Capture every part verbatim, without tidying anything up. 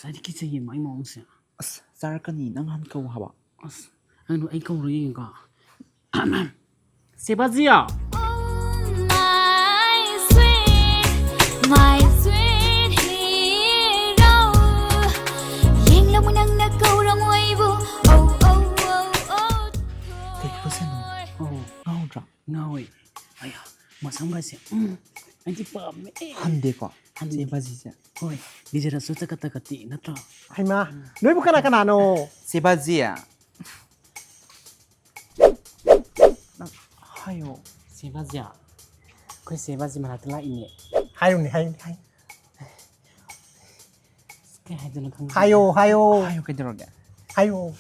ꯉꯁꯥꯏꯗꯤ ꯀꯤꯖꯩꯌꯦ ꯃꯥꯏ ꯃꯑꯣꯡꯁꯦ꯫ ꯑꯁ, ꯆꯥꯔꯛꯀꯅꯤ꯫ ꯅꯪ ꯍꯥꯟꯅ ꯀꯧ ꯍꯥꯏꯕ꯫ ꯑꯁ, ꯑꯩꯅ ꯑꯩ ꯀꯧꯔ ꯌꯦꯡꯉꯦꯀꯣ꯫ ꯁꯦꯕꯥꯖꯤꯌꯥ! My sweet, my sweet hero. ꯌꯦꯡꯂꯃꯨ ꯅꯪꯅ ꯀꯧꯔꯃꯨ ꯑꯩꯕꯨ꯫ Oh, oh, oh, oh, ꯀꯩ ꯈꯨꯠꯁꯦꯅꯣ? ꯊꯣꯏ꯫ ꯑꯣ, ꯉꯥꯎꯗ꯭ꯔꯥ? ꯉꯥꯎꯋꯦ꯫ ꯑꯌꯥ, ꯃꯁꯝꯒꯁꯦ꯫ ꯎꯝ, ꯑꯩꯗꯤ ꯄꯥꯝꯃꯦ꯫ ꯍꯟꯗꯦꯀꯣ? ꯍꯟꯗꯦ꯫ ꯁꯦꯕꯥꯖꯤꯁꯦ꯫ ꯍꯣꯏ, ꯂꯤꯖꯔꯁꯨ ꯇꯀꯠ ꯇꯀꯠꯇꯤ ꯅꯠꯇ꯭ꯔꯣ? ꯍꯩꯃꯥ, ꯎꯝ꯫ ꯅꯣꯏꯕꯨ ꯀꯅꯥ ꯀꯅꯥꯅꯣ? ꯁꯦꯕꯥꯖꯤ꯫ ꯅꯪ ꯍꯥꯏꯌꯣ꯫ ꯁꯦꯕꯥꯖꯤ꯫ ꯑꯩꯈꯣꯏ ꯁꯦꯕꯥꯖꯤ ꯃꯅꯥꯛꯇ ꯂꯥꯛꯏꯅꯦ꯫ ꯍꯥꯏꯌꯨꯅꯦ, ꯍꯥꯏꯌꯨꯅꯦ, ꯍꯥꯏꯌꯨ꯫ ꯀꯩ ꯍꯥꯏꯗꯣꯏꯅꯣ ꯈꯪꯗꯦ꯫ ꯍꯥꯏꯌꯣ, ꯍꯥꯏꯌꯣ꯫ ꯍꯥꯏꯌꯣ, ꯀꯩꯗꯧꯔꯒꯦ? ꯍꯥꯏꯌꯣ꯫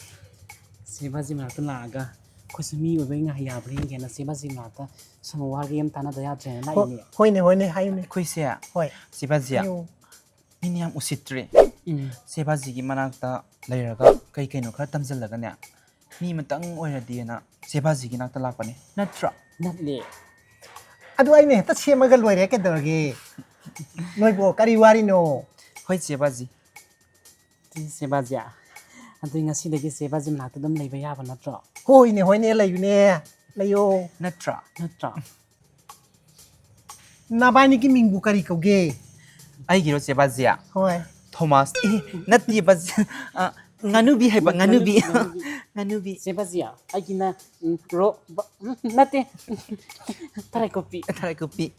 ꯁꯦꯕꯥꯖꯤ ꯃꯅꯥꯛꯇ ꯂꯥꯛꯑꯒ ꯑꯩꯈꯣꯏꯁꯨ ꯃꯤ ꯑꯣꯏꯕꯩ ꯉꯥꯏ ꯌꯥꯕ꯭ꯔꯥ ꯌꯦꯡꯒꯦꯅ ꯁꯦꯕꯥꯖꯤ ꯃꯅꯥꯛꯇ ꯁꯨꯝ ꯋꯥꯔꯤ ꯑꯃ ꯇꯥꯟꯅꯗ ꯌꯥꯗ꯭ꯔꯦꯅ ꯍꯣ-, ꯂꯥꯛꯏꯅꯦ꯫ ꯍꯣꯏꯅꯦ, ꯍꯣꯏꯅꯦ, ꯍꯥꯏꯌꯨꯅꯦ꯫ ꯑꯩꯈꯣꯏꯁꯦ ꯍꯣꯏ꯫ ꯁꯦꯕꯥꯖꯤ꯫ ꯍꯥꯏꯌꯣ꯫ ꯃꯤꯅ ꯌꯥꯝ ꯎꯁꯤꯠꯇ꯭ꯔꯦ꯫ ꯎꯝ꯫ ꯁꯦꯕꯥꯖꯤꯒꯤ ꯃꯅꯥꯛꯇ ꯂꯩꯔꯒ ꯀꯩ ꯀꯩꯅꯣ ꯈꯔ ꯇꯝꯁꯤꯜꯂꯒꯅꯦ, ꯃꯤ ꯑꯃꯇꯪ ꯑꯣꯏꯔꯗꯤꯅ ꯁꯦꯕꯥꯖꯤꯒꯤ ꯅꯥꯛꯇ ꯂꯥꯛꯄꯅꯦ꯫ ꯅꯠꯇ꯭ꯔꯣ? ꯅꯠꯂꯦ꯫ ꯑꯗꯨ ꯑꯩꯅ ꯍꯦꯛꯇ ꯁꯦꯝꯃꯒ ꯂꯣꯏꯔꯦ, ꯀꯩꯗꯧꯔꯒꯦ? ꯅꯣꯏꯕꯣ, ꯀꯔꯤ ꯋꯥꯔꯤꯅꯣ? ꯍꯣꯏ, ꯆꯦ ꯕꯥꯖꯤ꯫ ꯆꯦ ꯕꯥꯖꯤ, ꯑꯗꯨꯗꯤ ꯉꯁꯤꯗꯒꯤ ꯆꯦ ꯕꯥꯖꯤ ꯃꯅꯥꯛꯇ ꯑꯗꯨꯝ ꯂꯩꯕ ꯌꯥꯕ ꯅꯠꯇ꯭ꯔꯣ? ꯍꯣꯏꯅꯦ, ꯍꯣꯏꯅꯦ, ꯂꯩꯌꯨꯅꯦ, ꯂꯩꯌꯣ꯫ ꯅꯠꯇ꯭ꯔꯣ? ꯅꯠꯇ꯭ꯔꯣ? ꯅꯕꯥꯅꯤꯒꯤ ꯃꯤꯡꯕꯨ ꯀꯔꯤ ꯀꯧꯒꯦ? ꯑꯩꯒꯤꯔꯣ, ꯆꯦ ꯕꯥꯖꯤ? ꯍꯣꯏ꯫ ꯊꯣꯃꯥꯁ꯫ ꯑꯦ, ꯅꯠꯇꯦ, ꯕꯥꯖꯤ꯫ ꯑ, ꯉꯥꯅꯨꯕꯤ ꯍꯥꯏꯕ, ꯉꯥꯅꯨꯕꯤ꯫ ꯉꯥꯅꯨꯕꯤ, ꯉꯥꯅꯨꯕꯤ꯫ ꯉꯥꯅꯨꯕꯤ꯫ ꯆꯦ ꯕꯥꯖꯤ, ꯑꯩꯒꯤꯅ, ꯎꯝ, ꯔꯣ-, ꯕ-, ꯎꯝ, ꯅꯠꯇꯦ꯫ ꯊꯔꯥꯏ ꯀꯣꯛꯄꯤ꯫ ꯊꯔꯥꯏ ꯀꯣꯛꯄꯤ꯫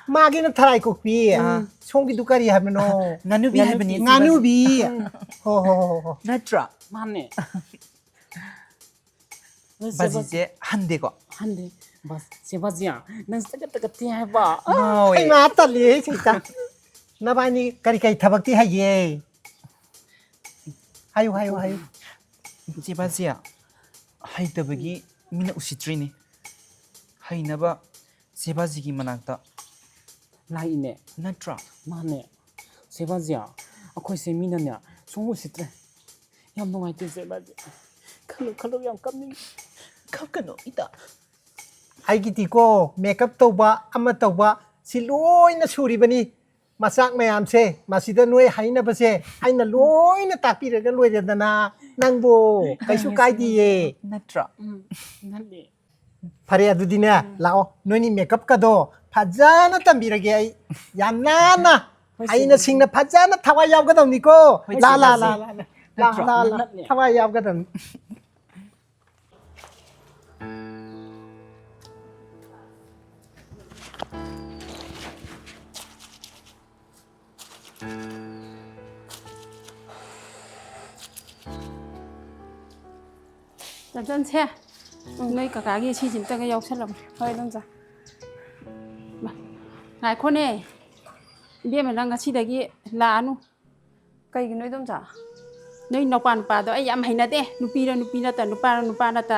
ꯃꯥꯒꯤꯅ ꯊꯔꯥꯏ ꯀꯣꯛꯄꯤ꯫ ꯑꯥ꯫ ꯁꯣꯝꯒꯤꯗꯨ ꯀꯔꯤ ꯍꯥꯏꯕꯅꯣ? ꯉꯥꯅꯨꯕꯤ ꯍꯥꯏꯕꯅꯤ, ꯆꯦ ꯕꯥꯖꯤ꯫ ꯉꯥꯅꯨꯕꯤ꯫ ꯎꯝ꯫ ꯍꯣ, ꯍꯣ, ꯍꯣ, ꯍꯣ꯫ ꯅꯠꯇ꯭ꯔꯣ? ꯃꯥꯅꯦ꯫ ꯕꯥꯖꯤꯁꯦ ꯍꯟꯗꯦꯀꯣ? ꯍꯟꯗꯦ꯫ ꯕꯥꯁ-, ꯆꯦ ꯕꯥꯖꯤ, ꯅꯪ ꯇꯒꯠ ꯇꯒꯠ ꯇꯦꯛꯑꯦ ꯍꯥꯏꯕ꯫ ꯉꯥꯎꯋꯦ꯫ ꯍꯩꯃꯥ, ꯇꯜꯂꯤꯍꯦ, ꯁꯩꯇ꯫ ꯅꯕꯥꯅꯤ ꯀꯔꯤ ꯀꯔꯤ ꯊꯕꯛꯇꯤ ꯍꯩꯒꯦ? ꯍꯥꯏꯌꯨ, ꯍꯥꯏꯌꯨ, ꯍꯥꯏꯌꯨ꯫ ꯆꯦ ꯕꯥꯖꯤ, ꯍꯩꯇꯕꯒꯤ ꯃꯤꯅ ꯎꯁꯤꯠꯇ꯭ꯔꯤꯅꯤ꯫ ꯍꯩꯅꯕ ꯆꯦ ꯕꯥꯖꯤꯒꯤ ꯃꯅꯥꯛꯇ ꯂꯥꯛꯏꯅꯦ꯫ ꯅꯠꯇ꯭ꯔꯣ? ꯃꯥꯅꯦ꯫ ꯆꯦ ꯕꯥꯖꯤ, ꯑꯩꯈꯣꯏꯁꯦ ꯃꯤꯅꯅꯦ ꯁꯨꯡꯎ ꯎꯁꯤꯠꯇ꯭ꯔꯦ꯫ ꯌꯥꯝ ꯅꯨꯡꯉꯥꯏꯇꯦ ꯆꯦ ꯕꯥꯖꯤ꯫ ꯈꯜꯂꯨ ꯈꯜꯂꯨ ꯌꯥꯝ ꯀꯞꯅꯤꯡꯉꯤ꯫ ꯀꯞꯀꯅꯨ ꯏꯇꯥ꯫ ꯑꯩꯒꯤꯗꯤꯀꯣ, ꯃꯦꯀꯞ ꯇꯧꯕ, ꯑꯃ ꯇꯧꯕ, ꯁꯤ ꯂꯣꯏꯅ ꯁꯨꯔꯤꯕꯅꯤ꯫ ꯃꯆꯥꯛ ꯃꯌꯥꯝꯁꯦ ꯃꯁꯤꯗ ꯅꯣꯏ ꯍꯩꯅꯕꯁꯦ ꯑꯩꯅ ꯂꯣꯏꯅ ꯇꯥꯛꯄꯤꯔꯒ ꯂꯣꯏꯔꯦꯗꯅ꯫ ꯅꯪꯕꯨ ꯀꯩꯁꯨ ꯀꯥꯏꯗꯤꯌꯦ꯫ ꯅꯠꯇ꯭ꯔꯣ? ꯎꯝ, ꯅꯠꯂꯦ꯫ ꯐꯔꯦ, ꯑꯗꯨꯗꯤꯅꯦ, ꯂꯥꯛꯑꯣ, ꯅꯣꯏꯅꯤ ꯃꯦꯀꯞꯀꯗꯣ ꯐꯖꯅ ꯇꯝꯕꯤꯔꯒꯦ ꯑꯩ꯫ ꯌꯥꯝ ꯅꯥꯟꯅ, ꯍꯣꯏ, ꯍꯩꯅ ꯁꯤꯡꯅ ꯐꯖꯅ ꯊꯋꯥꯏ ꯌꯥꯎꯒꯗꯕꯅꯤꯀꯣ꯫ ꯍꯣꯏ, ꯂꯥ, ꯂꯥ, ꯂꯥ, ꯂꯥ, ꯂꯥ, ꯅꯠꯇ꯭ꯔꯣ? ꯂꯥ, ꯂꯥ, ꯅꯠꯂꯦ꯫ ꯊꯋꯥꯏ ꯌꯥꯎꯒꯗꯕꯅꯤ꯫ ꯆꯟꯆꯟꯁꯦ, ꯎꯝ꯫ ꯅꯣꯏ ꯀꯀꯥꯒꯤ ꯁꯤꯁꯤ ꯑꯝꯇꯒ ꯌꯥꯎꯁꯜꯂꯝꯃꯣ꯫ ꯍꯣꯏ, ꯏꯗꯣꯝꯆꯥ꯫ ꯃꯥ, ꯉꯥꯏꯈꯣꯅꯦ꯫ ꯏꯕꯦꯝꯃ, ꯅꯪ ꯉꯁꯤꯗꯒꯤ ꯂꯥꯛꯑꯅꯨ꯫ ꯀꯩꯒꯤꯅꯣ, ꯏꯗꯣꯝꯆꯥ? ꯅꯣꯏ ꯅꯨꯄꯥ ꯅꯨꯄꯥꯗꯣ ꯑꯩ ꯌꯥꯝ ꯍꯩꯅꯗꯦ꯫ ꯅꯨꯄꯤꯔ ꯅꯨꯄꯤ ꯅꯠꯇ, ꯅꯨꯄꯥꯔ ꯅꯨꯄꯥ ꯅꯠꯇ꯫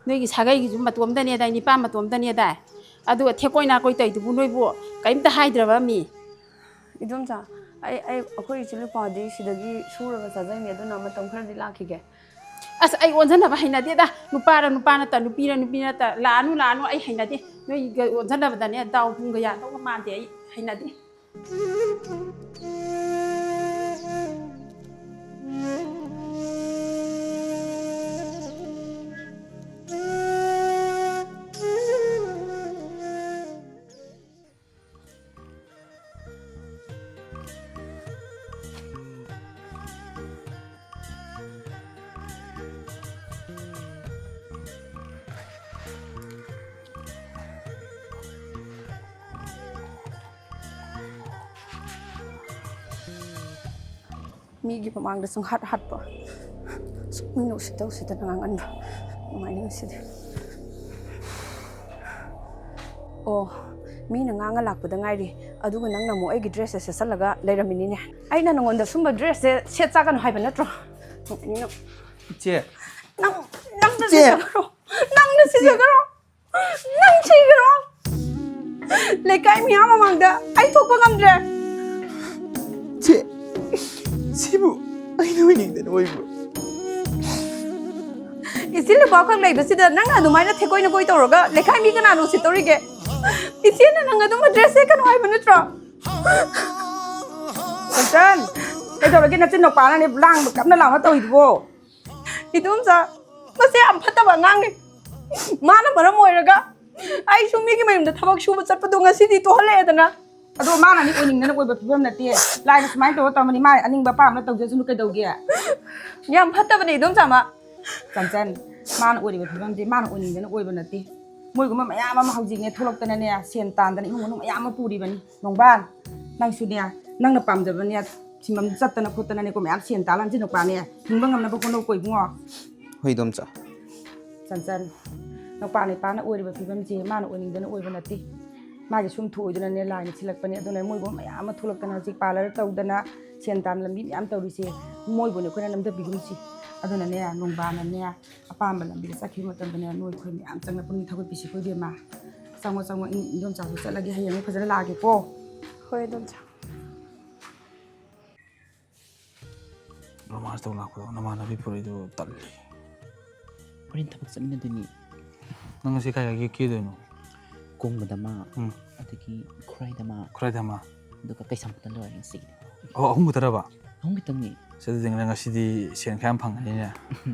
ꯅꯣꯏꯒꯤ ꯁꯥꯒꯩꯒꯤꯁꯨ ꯃꯇꯣꯝꯗꯅꯦꯗꯥꯏ, ꯅꯤꯄꯥ ꯃꯇꯣꯝꯗꯅꯦꯗꯥꯏ꯫ ꯑꯗꯨꯒ ꯊꯦꯛꯀꯣꯏ ꯅꯥꯀꯣꯏ ꯇꯧꯏꯗꯨꯕꯨ ꯅꯣꯏꯕꯨ ꯀꯔꯤꯝꯇ ꯍꯥꯏꯗ꯭ꯔꯕ ꯃꯤ? ꯏꯗꯣꯝꯆꯥ, ꯑꯩ, ꯑꯩ, ꯑꯩꯈꯣꯏ ꯏꯆꯤꯜ ꯏꯄꯥꯗꯤ ꯁꯤꯗꯒꯤ ꯁꯨꯔꯒ ꯆꯥꯖꯩꯅꯦ, ꯑꯗꯨꯅ ꯃꯇꯝ ꯈꯔꯗꯤ ꯂꯥꯛꯈꯤꯒꯦ꯫ ꯑꯁ, ꯑꯩ ꯑꯣꯟꯁꯤꯟꯅꯕ ꯍꯩꯅꯗꯦꯗ꯫ ꯅꯨꯄꯥꯔ ꯅꯨꯄꯥ ꯅꯠꯇ, ꯅꯨꯄꯤꯔ ꯅꯨꯄꯤ ꯅꯠꯇ, ꯂꯥꯛꯑꯅꯨ, ꯂꯥꯛꯑꯅꯨ, ꯑꯩ ꯍꯩꯅꯗꯦ꯫ ꯅꯣꯏꯒ ꯑꯣꯟꯁꯤꯟꯅꯕꯗꯅꯦ ꯗꯥꯎ ꯄꯨꯡꯒ ꯌꯥꯗꯧꯕ ꯃꯥꯟꯗꯦ, ꯑꯩ ꯍꯩꯅꯗꯦ꯫ ꯃꯤꯒꯤ ꯃꯃꯥꯡꯗ ꯁꯨꯝ ꯍꯥꯠ ꯍꯥꯠꯄ꯫ ꯁꯨꯝ ꯃꯤꯅ ꯎꯁꯤꯠꯇ ꯎꯁꯤꯠꯇꯅ ꯉꯥꯡꯍꯟꯕ꯫ ꯅꯨꯡꯉꯥꯏꯅꯤ ꯉꯁꯤꯗꯤ꯫ ꯑꯣ, ꯃꯤꯅ ꯉꯥꯡꯉ ꯂꯥꯛꯄꯗ ꯉꯥꯏꯔꯤ, ꯑꯗꯨꯒ ꯅꯪꯅ ꯑꯃꯨꯛ ꯑꯩꯒꯤ ꯗ꯭ꯔꯦꯁꯁꯦ ꯁꯦꯠꯆꯜꯂꯒ ꯂꯩꯔꯝꯃꯤꯅꯤꯅꯦ꯫ ꯑꯩꯅ ꯅꯉꯣꯟꯗ ꯁꯨꯝꯕ ꯗ꯭ꯔꯦꯁꯁꯦ ꯁꯦꯠ ꯆꯥꯒꯅꯨ ꯍꯥꯏꯕ ꯅꯠꯇ꯭ꯔꯣ? ꯅꯣꯛꯅꯤꯡꯅ꯫ ꯏꯆꯦ꯫ ꯅꯪ, ꯅꯪꯅ ꯏꯆꯦ꯫ ꯁꯤꯖꯈ꯭ꯔꯣ꯫ ꯅꯪꯅ ꯏꯆꯦ꯫ ꯁꯤꯖꯈ꯭ꯔꯣ꯫ ꯅꯪ ꯁꯤꯈ꯭ꯔꯣ꯫ ꯂꯩꯀꯥꯏ ꯃꯤꯌꯥꯝ ꯃꯃꯥꯡꯗ ꯑꯩ ꯊꯣꯛꯄ ꯉꯝꯗ꯭ꯔꯦ꯫ ꯏꯆꯦ, ꯁꯤꯕꯨ ꯑꯩꯅ ꯑꯣꯏꯅꯤꯡꯗꯅ ꯑꯣꯏꯕ꯭ꯔꯣ? ꯏꯆꯤꯜ ꯏꯅꯥꯎꯈꯛ ꯂꯩꯕꯁꯤꯗ ꯅꯪꯅ ꯑꯗꯨꯃꯥꯏꯅ ꯊꯦꯀꯣꯏ ꯅꯀꯣꯏ ꯇꯧꯔꯒ ꯂꯩꯀꯥꯏ ꯃꯤ ꯀꯅꯥꯅ ꯎꯁꯤꯠꯇꯧꯔꯤꯒꯦ? ꯏꯆꯦꯅ ꯅꯪ ꯑꯗꯨꯝꯕ ꯗ꯭ꯔꯦꯁ ꯁꯦꯠꯀꯅꯨ ꯍꯥꯏꯕ ꯅꯠꯇ꯭ꯔꯣ? ꯆꯟꯆꯟ, ꯀꯩꯗꯧꯔꯒꯦ? ꯅꯆꯤꯟ ꯅꯨꯄꯥꯅꯅꯦ ꯂꯥꯡꯕ ꯀꯟꯅ ꯂꯥꯎꯅ ꯇꯧꯔꯤꯗꯨꯕꯣ? ꯏꯗꯣꯝꯆꯥ, ꯃꯁꯤ ꯌꯥꯝ ꯐꯠꯇꯕ ꯑꯉꯥꯡꯅꯤ꯫ ꯃꯥꯅ ꯃꯔꯝ ꯑꯣꯏꯔꯒ ꯑꯩꯁꯨ ꯃꯤꯒꯤ ꯃꯌꯨꯝꯗ ꯊꯕꯛ ꯁꯨꯕ ꯆꯠꯄꯗꯣ ꯉꯁꯤꯗꯤ ꯇꯣꯛꯍꯜꯂꯛꯑꯦꯗꯅ꯫ ꯑꯗꯣ ꯃꯥꯅꯗꯤ ꯑꯣꯏꯅꯤꯡꯗꯅ ꯑꯣꯏꯕ ꯐꯤꯕꯝ ꯅꯠꯇꯦ꯫ ꯂꯥꯏꯅ ꯁꯨꯃꯥꯏꯅ ꯇꯧꯔ ꯇꯝꯕꯅꯤ, ꯃꯥꯅ ꯑꯅꯤꯡꯕ ꯑꯄꯥꯝꯕ ꯇꯧꯖꯁꯅꯨ, ꯀꯩꯗꯧꯒꯦ? ꯌꯥꯝ ꯐꯠꯇꯕꯅꯦ ꯏꯗꯣꯝꯆꯥ ꯃꯥ꯫ ꯆꯟꯆꯟ, ꯃꯥꯅ ꯑꯣꯏꯔꯤꯕ ꯐꯤꯕꯝꯁꯦ ꯃꯥꯅ ꯑꯣꯏꯅꯤꯡꯗꯅ ꯑꯣꯏꯕ ꯅꯠꯇꯦ꯫ ꯃꯣꯏꯒꯨꯝꯕ ꯃꯌꯥꯝ ꯑꯃ ꯍꯧꯖꯤꯛꯅꯦ ꯊꯣꯛꯂꯛꯇꯅꯅꯦ ꯁꯦꯟ ꯇꯥꯟꯗꯅ ꯏꯃꯨꯡ ꯃꯅꯨꯡ ꯃꯌꯥꯝ ꯑꯃ ꯄꯨꯔꯤꯕꯅꯤ꯫ ꯅꯣꯡꯕꯥꯟ, ꯅꯪꯁꯨꯅꯦ, ꯅꯪꯅ ꯄꯥꯝꯖꯕꯅꯦ ꯁꯤꯟꯐꯝ ꯆꯠꯇꯅ ꯈꯣꯠꯇꯅꯅꯦꯀꯣ, ꯃꯌꯥꯝ ꯁꯦꯟ ꯇꯥꯜꯂ ꯅꯆꯤꯟ ꯅꯨꯄꯥꯅꯦ ꯍꯤꯡꯕ ꯉꯝꯅꯕ ꯍꯣꯠꯅꯧꯀꯣ ꯏꯕꯨꯡꯉꯣ꯫ ꯍꯣꯏ ꯏꯗꯣꯝꯆꯥ꯫ ꯆꯟꯆꯟ, ꯅꯨꯄꯥ ꯅꯤꯄꯥꯅ ꯑꯣꯏꯔꯤꯕ ꯐꯤꯕꯝꯁꯦ ꯃꯥꯅ ꯑꯣꯏꯅꯤꯡꯗꯅ ꯑꯣꯏꯕ ꯅꯠꯇꯦ꯫ ꯃꯥꯒꯤ ꯁꯨꯝ ꯊꯣꯛꯑꯣꯏꯗꯅꯅꯦ ꯂꯥꯏꯅ ꯁꯤꯜꯂꯛꯄꯅꯦ꯫ ꯑꯗꯨꯅ ꯃꯣꯏꯒꯨꯝꯕ ꯃꯌꯥꯝ ꯑꯃ ꯊꯣꯛꯂꯛꯇꯅ ꯍꯧꯖꯤꯛ ꯄꯥꯔꯂꯔ ꯇꯧꯗꯅ ꯁꯦꯟ ꯇꯥꯟ ꯂꯝꯕꯤ ꯃꯌꯥꯝ ꯇꯧꯔꯤꯁꯦ ꯃꯣꯏꯕꯨꯅꯦ ꯑꯩꯈꯣꯏꯅ ꯅꯝꯊꯕꯤꯒꯨꯝꯁꯤ꯫ ꯑꯗꯨꯅꯅꯦ ꯅꯣꯡꯕꯥꯅꯅꯦ ꯑꯄꯥꯝꯕ ꯂꯝꯕꯤꯗ ꯆꯠꯈꯤꯕ ꯃꯇꯝꯗꯅꯦ ꯅꯣꯏ ꯑꯩꯈꯣꯏ ꯃꯌꯥꯝ ꯆꯪꯅ ꯄꯨꯛꯅꯤꯡ ꯊꯧꯒꯠꯄꯤꯁꯤꯀꯣ ꯏꯕꯦꯝꯃ꯫ ꯆꯪꯉꯣ, ꯆꯪꯉꯣ, ꯏꯟ-, ꯏꯟꯗꯣꯝꯆꯥꯁꯨ ꯆꯠꯂꯒꯦ, ꯍꯌꯦꯡ ꯑꯃꯨꯛ ꯐꯖꯅ ꯂꯥꯛꯑꯒꯦꯀꯣ꯫ ꯍꯣꯏ ꯏꯗꯣꯝꯆꯥ꯫ ꯔꯣꯃꯥꯟꯁ ꯇꯧ ꯂꯥꯛꯄꯗꯣ ꯅꯃꯥꯟꯅꯕꯤ ꯄꯨꯔꯛꯏꯗꯨ ꯇꯜꯂꯤ꯫ ꯍꯣꯔꯦꯟ ꯊꯕꯛ ꯆꯠꯃꯤꯟꯅꯗꯣꯏꯅꯤ꯫ ꯅꯪ ꯉꯁꯤ ꯀꯥꯏ ꯀꯥꯏ ꯀꯦꯗꯣꯏꯅꯣ? ꯀꯣꯡꯕꯗ ꯑꯃ, ꯎꯝ꯫ ꯑꯗꯒꯤ ꯈꯨꯔꯥꯏꯗ ꯑꯃ, ꯈꯨꯔꯥꯏꯗ ꯑꯃ꯫ ꯑꯗꯨꯒ ꯀꯩꯁꯥꯝꯄꯥꯠꯇ ꯂꯣꯏꯔꯦ ꯉꯁꯤꯒꯤꯗꯤ꯫ ꯑꯣ, ꯑꯍꯨꯝ ꯈꯛꯇꯔꯕ? ꯑꯍꯨꯝ ꯈꯛꯇꯪꯅꯤ꯫ ꯑꯁ, ꯑꯗꯨꯗꯤ ꯅꯪ ꯉꯁꯤꯗꯤ ꯁꯦꯟ ꯈꯔ ꯌꯥꯝ ꯐꯪꯒꯅꯤꯅꯦ꯫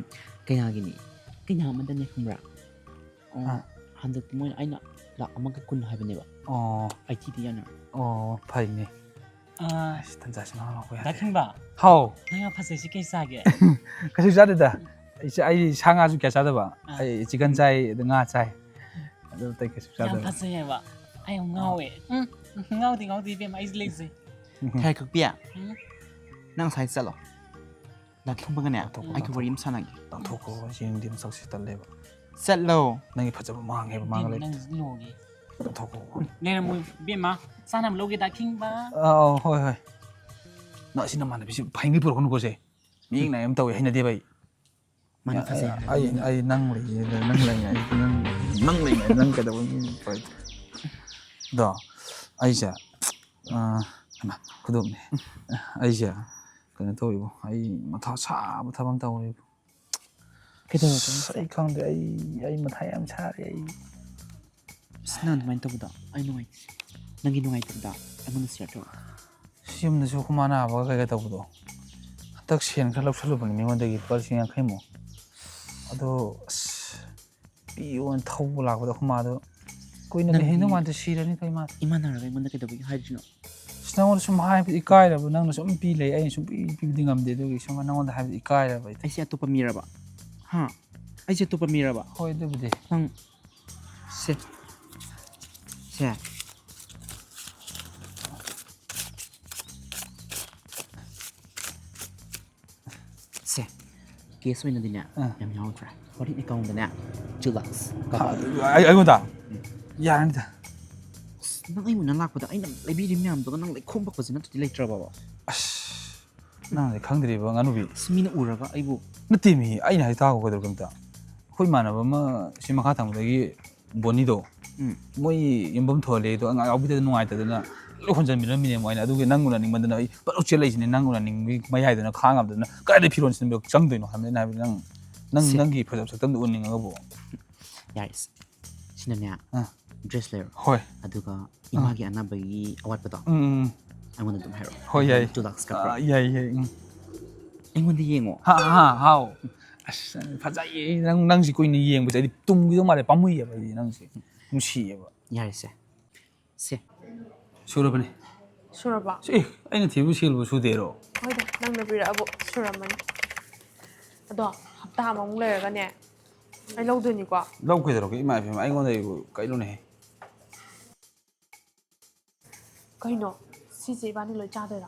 ꯀꯩꯅꯥꯒꯤꯅꯤ꯫ ꯀꯩꯅꯥ ꯑꯃꯗꯅꯦ ꯈꯪꯕ꯭ꯔꯥ? ꯑꯣ, ꯑꯥ꯫ ꯍꯟꯗꯛꯇꯤ ꯃꯣꯏꯅ, ꯑꯩꯅ ꯂꯥꯛ ꯑꯃꯒ ꯀꯨꯟ ꯍꯥꯏꯕꯅꯦꯕ꯫ ꯑꯣ꯫ ꯑꯩꯠꯇꯤꯗꯤ ꯌꯥꯅꯔꯦ꯫ ꯑꯣ, ꯐꯩꯅꯦ꯫ ꯑꯥ꯫ ꯑꯁ, ꯇꯟꯖꯥꯁꯤ ꯉꯥꯡꯍꯧꯕ ꯌꯥꯗꯦ꯫ ꯗꯥ ꯈꯤꯡꯕ꯫ ꯍꯥꯎ꯫ ꯅꯪ ꯌꯥꯝ ꯐꯖꯩꯁꯤ ꯀꯩ ꯆꯥꯒꯦ? ꯀꯩꯁꯨ ꯆꯥꯗꯦꯗ꯫ ꯑꯩ ꯆꯥ-, ꯑꯩ ꯁꯥ ꯉꯥꯁꯨ ꯀꯌꯥ ꯆꯥꯗꯕ꯫ ꯑꯥ꯫ ꯑꯩ ꯆꯤꯛꯀꯟ ꯆꯥꯏ, ꯑꯗꯨ ꯉꯥ ꯆꯥꯏ꯫ ꯑꯗꯨ ꯑꯇꯩ ꯀꯩꯁꯨ ꯌꯥꯝ ꯆꯥꯗꯕ꯫ ꯐꯖꯩ ꯍꯥꯏꯕ꯫ ꯑꯩ ꯌꯥꯝ ꯉꯥꯎꯋꯦ꯫ ꯎꯝ, ꯉꯥꯎꯗꯦ, ꯉꯥꯎꯗꯦ, ꯏꯕꯦꯝꯃ, ꯑꯩꯁꯨ ꯂꯩꯖꯩ꯫ ꯈꯦꯔ ꯀꯛꯄꯤ, ꯎꯝ꯫ ꯅꯪ ꯉꯁꯥꯏ ꯆꯠꯂꯣ꯫ ꯗꯥ ꯈꯤꯡꯕꯒꯅꯦ, ꯇꯥꯟꯊꯣꯛ, ꯑꯩꯒ ꯇꯥꯟꯊꯣꯛ꯫ ꯋꯥꯔꯤ ꯑꯃ ꯁꯥꯟꯅꯒꯦ꯫ ꯇꯥꯟꯊꯣꯛꯈꯣ, ꯑꯩ ꯌꯦꯡꯗꯦ ꯃꯁꯛꯁꯤ ꯇꯜꯂꯦꯕ꯫ ꯆꯠꯂꯣ꯫ ꯅꯪꯒꯤ ꯐꯖꯕ ꯃꯥꯡꯉꯦꯕ, ꯃꯥꯡꯉ ꯏꯕꯦꯝꯃ, ꯂꯩꯕꯗꯣ꯫ ꯅꯪ ꯂꯣꯏꯔꯦ꯫ ꯇꯥꯟꯊꯣꯛꯈꯣ꯫ ꯂꯩꯔꯝꯃꯣ, ꯏꯕꯦꯝꯃ, ꯆꯥꯅꯕ ꯂꯧꯒꯦ, ꯗꯥ ꯈꯤꯡꯕ꯫ ꯑꯥ, ꯑꯧ, ꯍꯣꯏ, ꯍꯣꯏ꯫ ꯅꯪ ꯑꯁꯤ ꯅꯃꯥꯟꯅꯕꯤꯁꯤ ꯐꯩꯉꯩ ꯄꯨꯔꯛꯀꯅꯨꯀꯣ ꯁꯦ꯫ ꯃꯤꯠꯌꯦꯡ ꯅꯥꯏ ꯑꯃ ꯇꯧꯋꯦ, ꯍꯩꯅꯗꯦꯕ ꯑꯩ꯫ ꯃꯥꯅ ꯐꯖꯩ ꯑꯩ, ꯍꯥꯏꯕ꯫ ꯑꯩ, ꯑꯩ ꯅꯪ ꯂꯩꯔꯤꯉꯩꯗ, ꯅꯪ ꯂꯩꯔꯤꯉꯩꯗ, ꯅꯪ, ꯅꯪ ꯂꯩꯔꯤꯉꯩꯗ ꯅꯪ ꯀꯩꯗꯧꯕ ꯃꯤ ꯐꯔꯣꯏꯗ꯭ꯔꯣ? ꯑꯗꯣ ꯑꯩꯁꯦ, ꯑꯥ, ꯍꯩꯃꯥ, ꯈꯨꯗꯣꯞꯅꯦ꯫ ꯑꯩꯁꯦ ꯀꯩꯅꯣ ꯇꯧꯋꯤꯕꯣ, ꯑꯩ ꯃꯊꯥ ꯁꯥꯕ ꯊꯕꯛ ꯑꯃ ꯇꯧꯔꯤꯕꯣ꯫ ꯀꯩꯗꯧꯔꯒꯦ ꯑꯁ, ꯍꯥꯏꯁꯦ? ꯑꯩ ꯈꯪꯗꯦ, ꯑꯩ, ꯑꯩ ꯃꯊꯥ ꯌꯥꯝ ꯁꯥꯔꯦ ꯑꯩ꯫ ꯑꯁ, ꯅꯪ ꯑꯗꯨꯃꯥꯏꯅ ꯇꯧꯕꯗꯣ ꯑꯩ ꯅꯨꯡꯉꯥꯏꯇꯦ꯫ ꯅꯪꯒꯤ ꯅꯨꯡꯉꯥꯏꯇꯕꯗꯣ ꯑꯩꯉꯣꯟꯗ share ꯇꯧꯔꯛꯑꯣ꯫ ꯁꯤ ꯌꯨꯝꯗꯁꯨ ꯑꯩꯈꯣꯏ ꯃꯥ ꯅꯥꯕꯒ ꯀꯩꯀꯥ ꯇꯧꯕꯗꯣ, ꯍꯟꯗꯛ ꯁꯦꯟ ꯈꯔ ꯂꯧꯁꯜꯂꯨꯕꯅꯦ ꯃꯤꯉꯣꯟꯗꯒꯤ ꯂꯨꯄꯥ ꯂꯤꯁꯤꯡ ꯌꯥꯡꯈꯩꯃꯨꯛ꯫ ꯑꯗꯣ ꯑꯁ, ꯄꯤꯌꯣꯅ ꯊꯧꯕ ꯂꯥꯛꯄꯗ ꯑꯩꯈꯣꯏ ꯃꯥꯗꯣ ꯀꯨꯏꯅ ꯅꯪꯗꯤ ꯂꯩꯍꯟꯗꯧ ꯃꯥꯟꯗꯦ, ꯁꯤꯔꯅꯤ ꯑꯩꯈꯣꯏ ꯃꯥꯗꯣ꯫ ꯏꯃꯥ ꯅꯥꯔꯒ ꯑꯩꯉꯣꯟꯗ ꯀꯩꯗꯧꯕꯒꯤ ꯍꯥꯏꯗ꯭ꯔꯤꯅꯣ? ꯑꯁ, ꯅꯪꯉꯣꯟꯗ ꯁꯨꯝ ꯍꯥꯏꯕ ꯏꯀꯥꯏꯔꯕ, ꯅꯪꯅ ꯁꯨꯝ ꯄꯤ ꯄꯤꯕꯗꯤ ꯉꯝꯗꯦ, ꯑꯗꯨꯒꯤ ꯁꯨꯝ ꯅꯪꯉꯣꯟꯗ ꯍꯥꯏꯕꯗꯤ ꯏꯀꯥꯏꯔꯕ ꯑꯩꯗꯣ꯫ ꯑꯩꯁꯦ ꯑꯇꯣꯞꯄ ꯃꯤꯔꯕ? ꯍꯥ? ꯑꯩꯁꯦ ꯑꯇꯣꯞꯄ ꯃꯤꯔꯕ? ꯍꯣꯏ, ꯑꯗꯨꯕꯨꯗꯤ꯫ ꯅꯪ ꯁꯦ꯫ ꯁꯦ꯫ ꯁꯦ꯫ ꯀꯦꯁ ꯑꯣꯏꯅꯗꯤꯅꯦ, ꯑꯥ꯫ ꯌꯥꯝ ꯌꯥꯎꯗ꯭ꯔꯦ꯫ ꯍꯣꯔꯦꯟ ꯑꯦꯀꯥꯎꯟꯗꯅꯦ, two lakhs ꯍꯥ, ꯀꯥꯞꯄꯛꯑꯒꯦ꯫ ꯑꯩ-, ꯑꯩꯉꯣꯟꯗ? ꯎꯝ꯫ ꯌꯥꯔꯅꯤꯗ꯫ ꯑꯁ, ꯅꯪ ꯑꯩ ꯎꯅ ꯂꯥꯛꯄꯗ ꯑꯩꯅ ꯂꯩꯕꯤꯔꯤ ꯃꯌꯥꯝꯗꯨꯒ ꯅꯪ ꯂꯩꯈꯣꯝ ꯄꯛꯄꯁꯦ ꯅꯠꯇ꯭ꯔꯗꯤ ꯂꯩꯇ꯭ꯔꯕꯕ? ꯑꯁ, ꯅꯪꯗꯤ ꯈꯪꯗ꯭ꯔꯤꯕ, ꯉꯥꯅꯨꯕꯤ꯫ ꯑꯁ, ꯃꯤꯅ ꯎꯔꯒ ꯑꯩꯕꯨ ꯅꯠꯇꯦꯃꯤ, ꯑꯩꯅ ꯍꯥꯏ ꯇꯥꯈꯣ ꯀꯩꯗꯧꯔꯒꯦ ꯑꯝꯇ? ꯑꯩꯈꯣꯏ ꯏꯃꯥꯟꯅꯕ ꯑꯃ ꯁꯤ ꯃꯈꯥ ꯊꯪꯕꯗꯒꯤ ꯕꯣꯅꯤꯗꯣ, ꯎꯝ꯫ ꯃꯣꯏ ꯌꯨꯝꯐꯝ ꯊꯣꯜꯂꯦ ꯑꯗꯣ ꯑꯉꯥꯡ ꯌꯥꯎꯕꯤꯗꯗ ꯅꯨꯡꯉꯥꯏꯇꯗꯅ ꯂꯣꯏ ꯍꯣꯟꯖꯟꯕꯤꯔꯝꯃꯤꯅꯦ ꯃꯣꯏꯅ꯫ ꯑꯗꯨꯒꯤ ꯅꯪ ꯎꯅꯅꯤꯡꯃꯟꯗꯅ ꯑꯩ ꯄꯠ ꯂꯥꯎ ꯆꯦꯜꯂꯛꯏꯁꯤꯅꯦ꯫ ꯅꯪ ꯎꯅꯅꯤꯡꯕꯒꯤ ꯃꯌꯥꯏꯗꯨꯅ ꯈꯥꯡ ꯉꯝꯗꯅ ꯀꯗꯥꯏꯗ ꯐꯤꯔꯣꯟ ꯁꯤꯟꯕ ꯆꯪꯗꯣꯏꯅꯣ ꯍꯥꯏꯕꯅꯤꯅ ꯍꯥꯏꯕꯗꯤ ꯅꯪ, ꯅꯪ, ꯁꯦ꯫ ꯅꯪꯒꯤ ꯐꯖꯕ ꯁꯛꯇꯝꯗꯣ ꯎꯅꯤꯡꯉꯒꯕꯨ꯫ ꯌꯥꯔꯦꯁꯦ꯫ ꯁꯤꯅꯅꯦ, ꯑꯥ꯫ ꯗ꯭ꯔꯦꯁ ꯂꯩꯔꯣ꯫ ꯍꯣꯏ꯫ ꯑꯗꯨꯒ ꯑꯥ꯫ ꯏꯃꯥꯒꯤ ꯑꯅꯥꯕꯒꯤ ꯑꯋꯥꯠꯄꯗꯣ ꯎꯝ, ꯎꯝ, ꯎꯝ꯫ ꯑꯩꯉꯣꯟꯗ ꯑꯗꯨꯝ ꯍꯥꯏꯔꯛꯑꯣ꯫ ꯍꯣꯏ, ꯌꯥꯏ꯫ Two lakhs ꯑꯥ, ꯀꯥꯞꯄꯛꯑꯣ꯫ ꯌꯥꯏ, ꯌꯥꯏ, ꯎꯝ꯫ ꯑꯩꯉꯣꯟꯗ ꯌꯦꯡꯉꯣ꯫ ꯍꯥ, ꯍꯥ, ꯍꯥꯎ꯫ ꯑꯁ, ꯐꯖꯩꯌꯦ꯫ ꯅꯪ, ꯅꯪꯁꯤ ꯀꯨꯏꯅ ꯌꯦꯡꯕꯁꯦ ꯑꯩꯗꯤ ꯇꯨꯝꯈꯤꯗꯧ ꯃꯥꯜꯂꯦ꯫ ꯄꯥꯝꯃꯨꯏꯌꯦꯕ ꯑꯩꯗꯤ ꯅꯪꯁꯦ꯫ ꯅꯨꯡꯁꯤꯌꯦꯕ꯫ ꯌꯥꯔꯦꯁꯦ꯫ ꯁꯦ꯫ ꯁꯨꯔꯕꯅꯦ꯫ ꯁꯨꯔꯕ? ꯁꯤ, ꯑꯦ, ꯑꯩꯅ ꯊꯤꯕꯨ ꯁꯦꯜꯕꯨ ꯁꯨꯗꯦꯔꯣ? ꯍꯣꯏꯗ, ꯅꯪꯅ ꯄꯤꯔꯛꯑꯕꯨ ꯁꯨꯔꯝꯃꯅꯤ꯫ ꯑꯗꯣ ꯍꯞꯇꯥ ꯑꯃꯃꯨꯛ ꯂꯩꯔꯒꯅꯦ, ꯑꯩ ꯂꯧꯗꯣꯏꯅꯤꯀꯣ꯫ ꯂꯧ ꯀꯩꯗꯧꯔꯒꯦ? ꯏꯃꯥ ꯏꯕꯦꯝꯃ, ꯑꯩꯉꯣꯟꯗ ꯑꯩꯕꯨ ꯀꯩꯅꯣꯅꯦꯍꯦ? ꯀꯩꯅꯣ? ꯁꯤꯁꯦ ꯏꯕꯥꯅꯤ ꯂꯣꯏ ꯆꯥꯗꯣꯏꯔꯣ?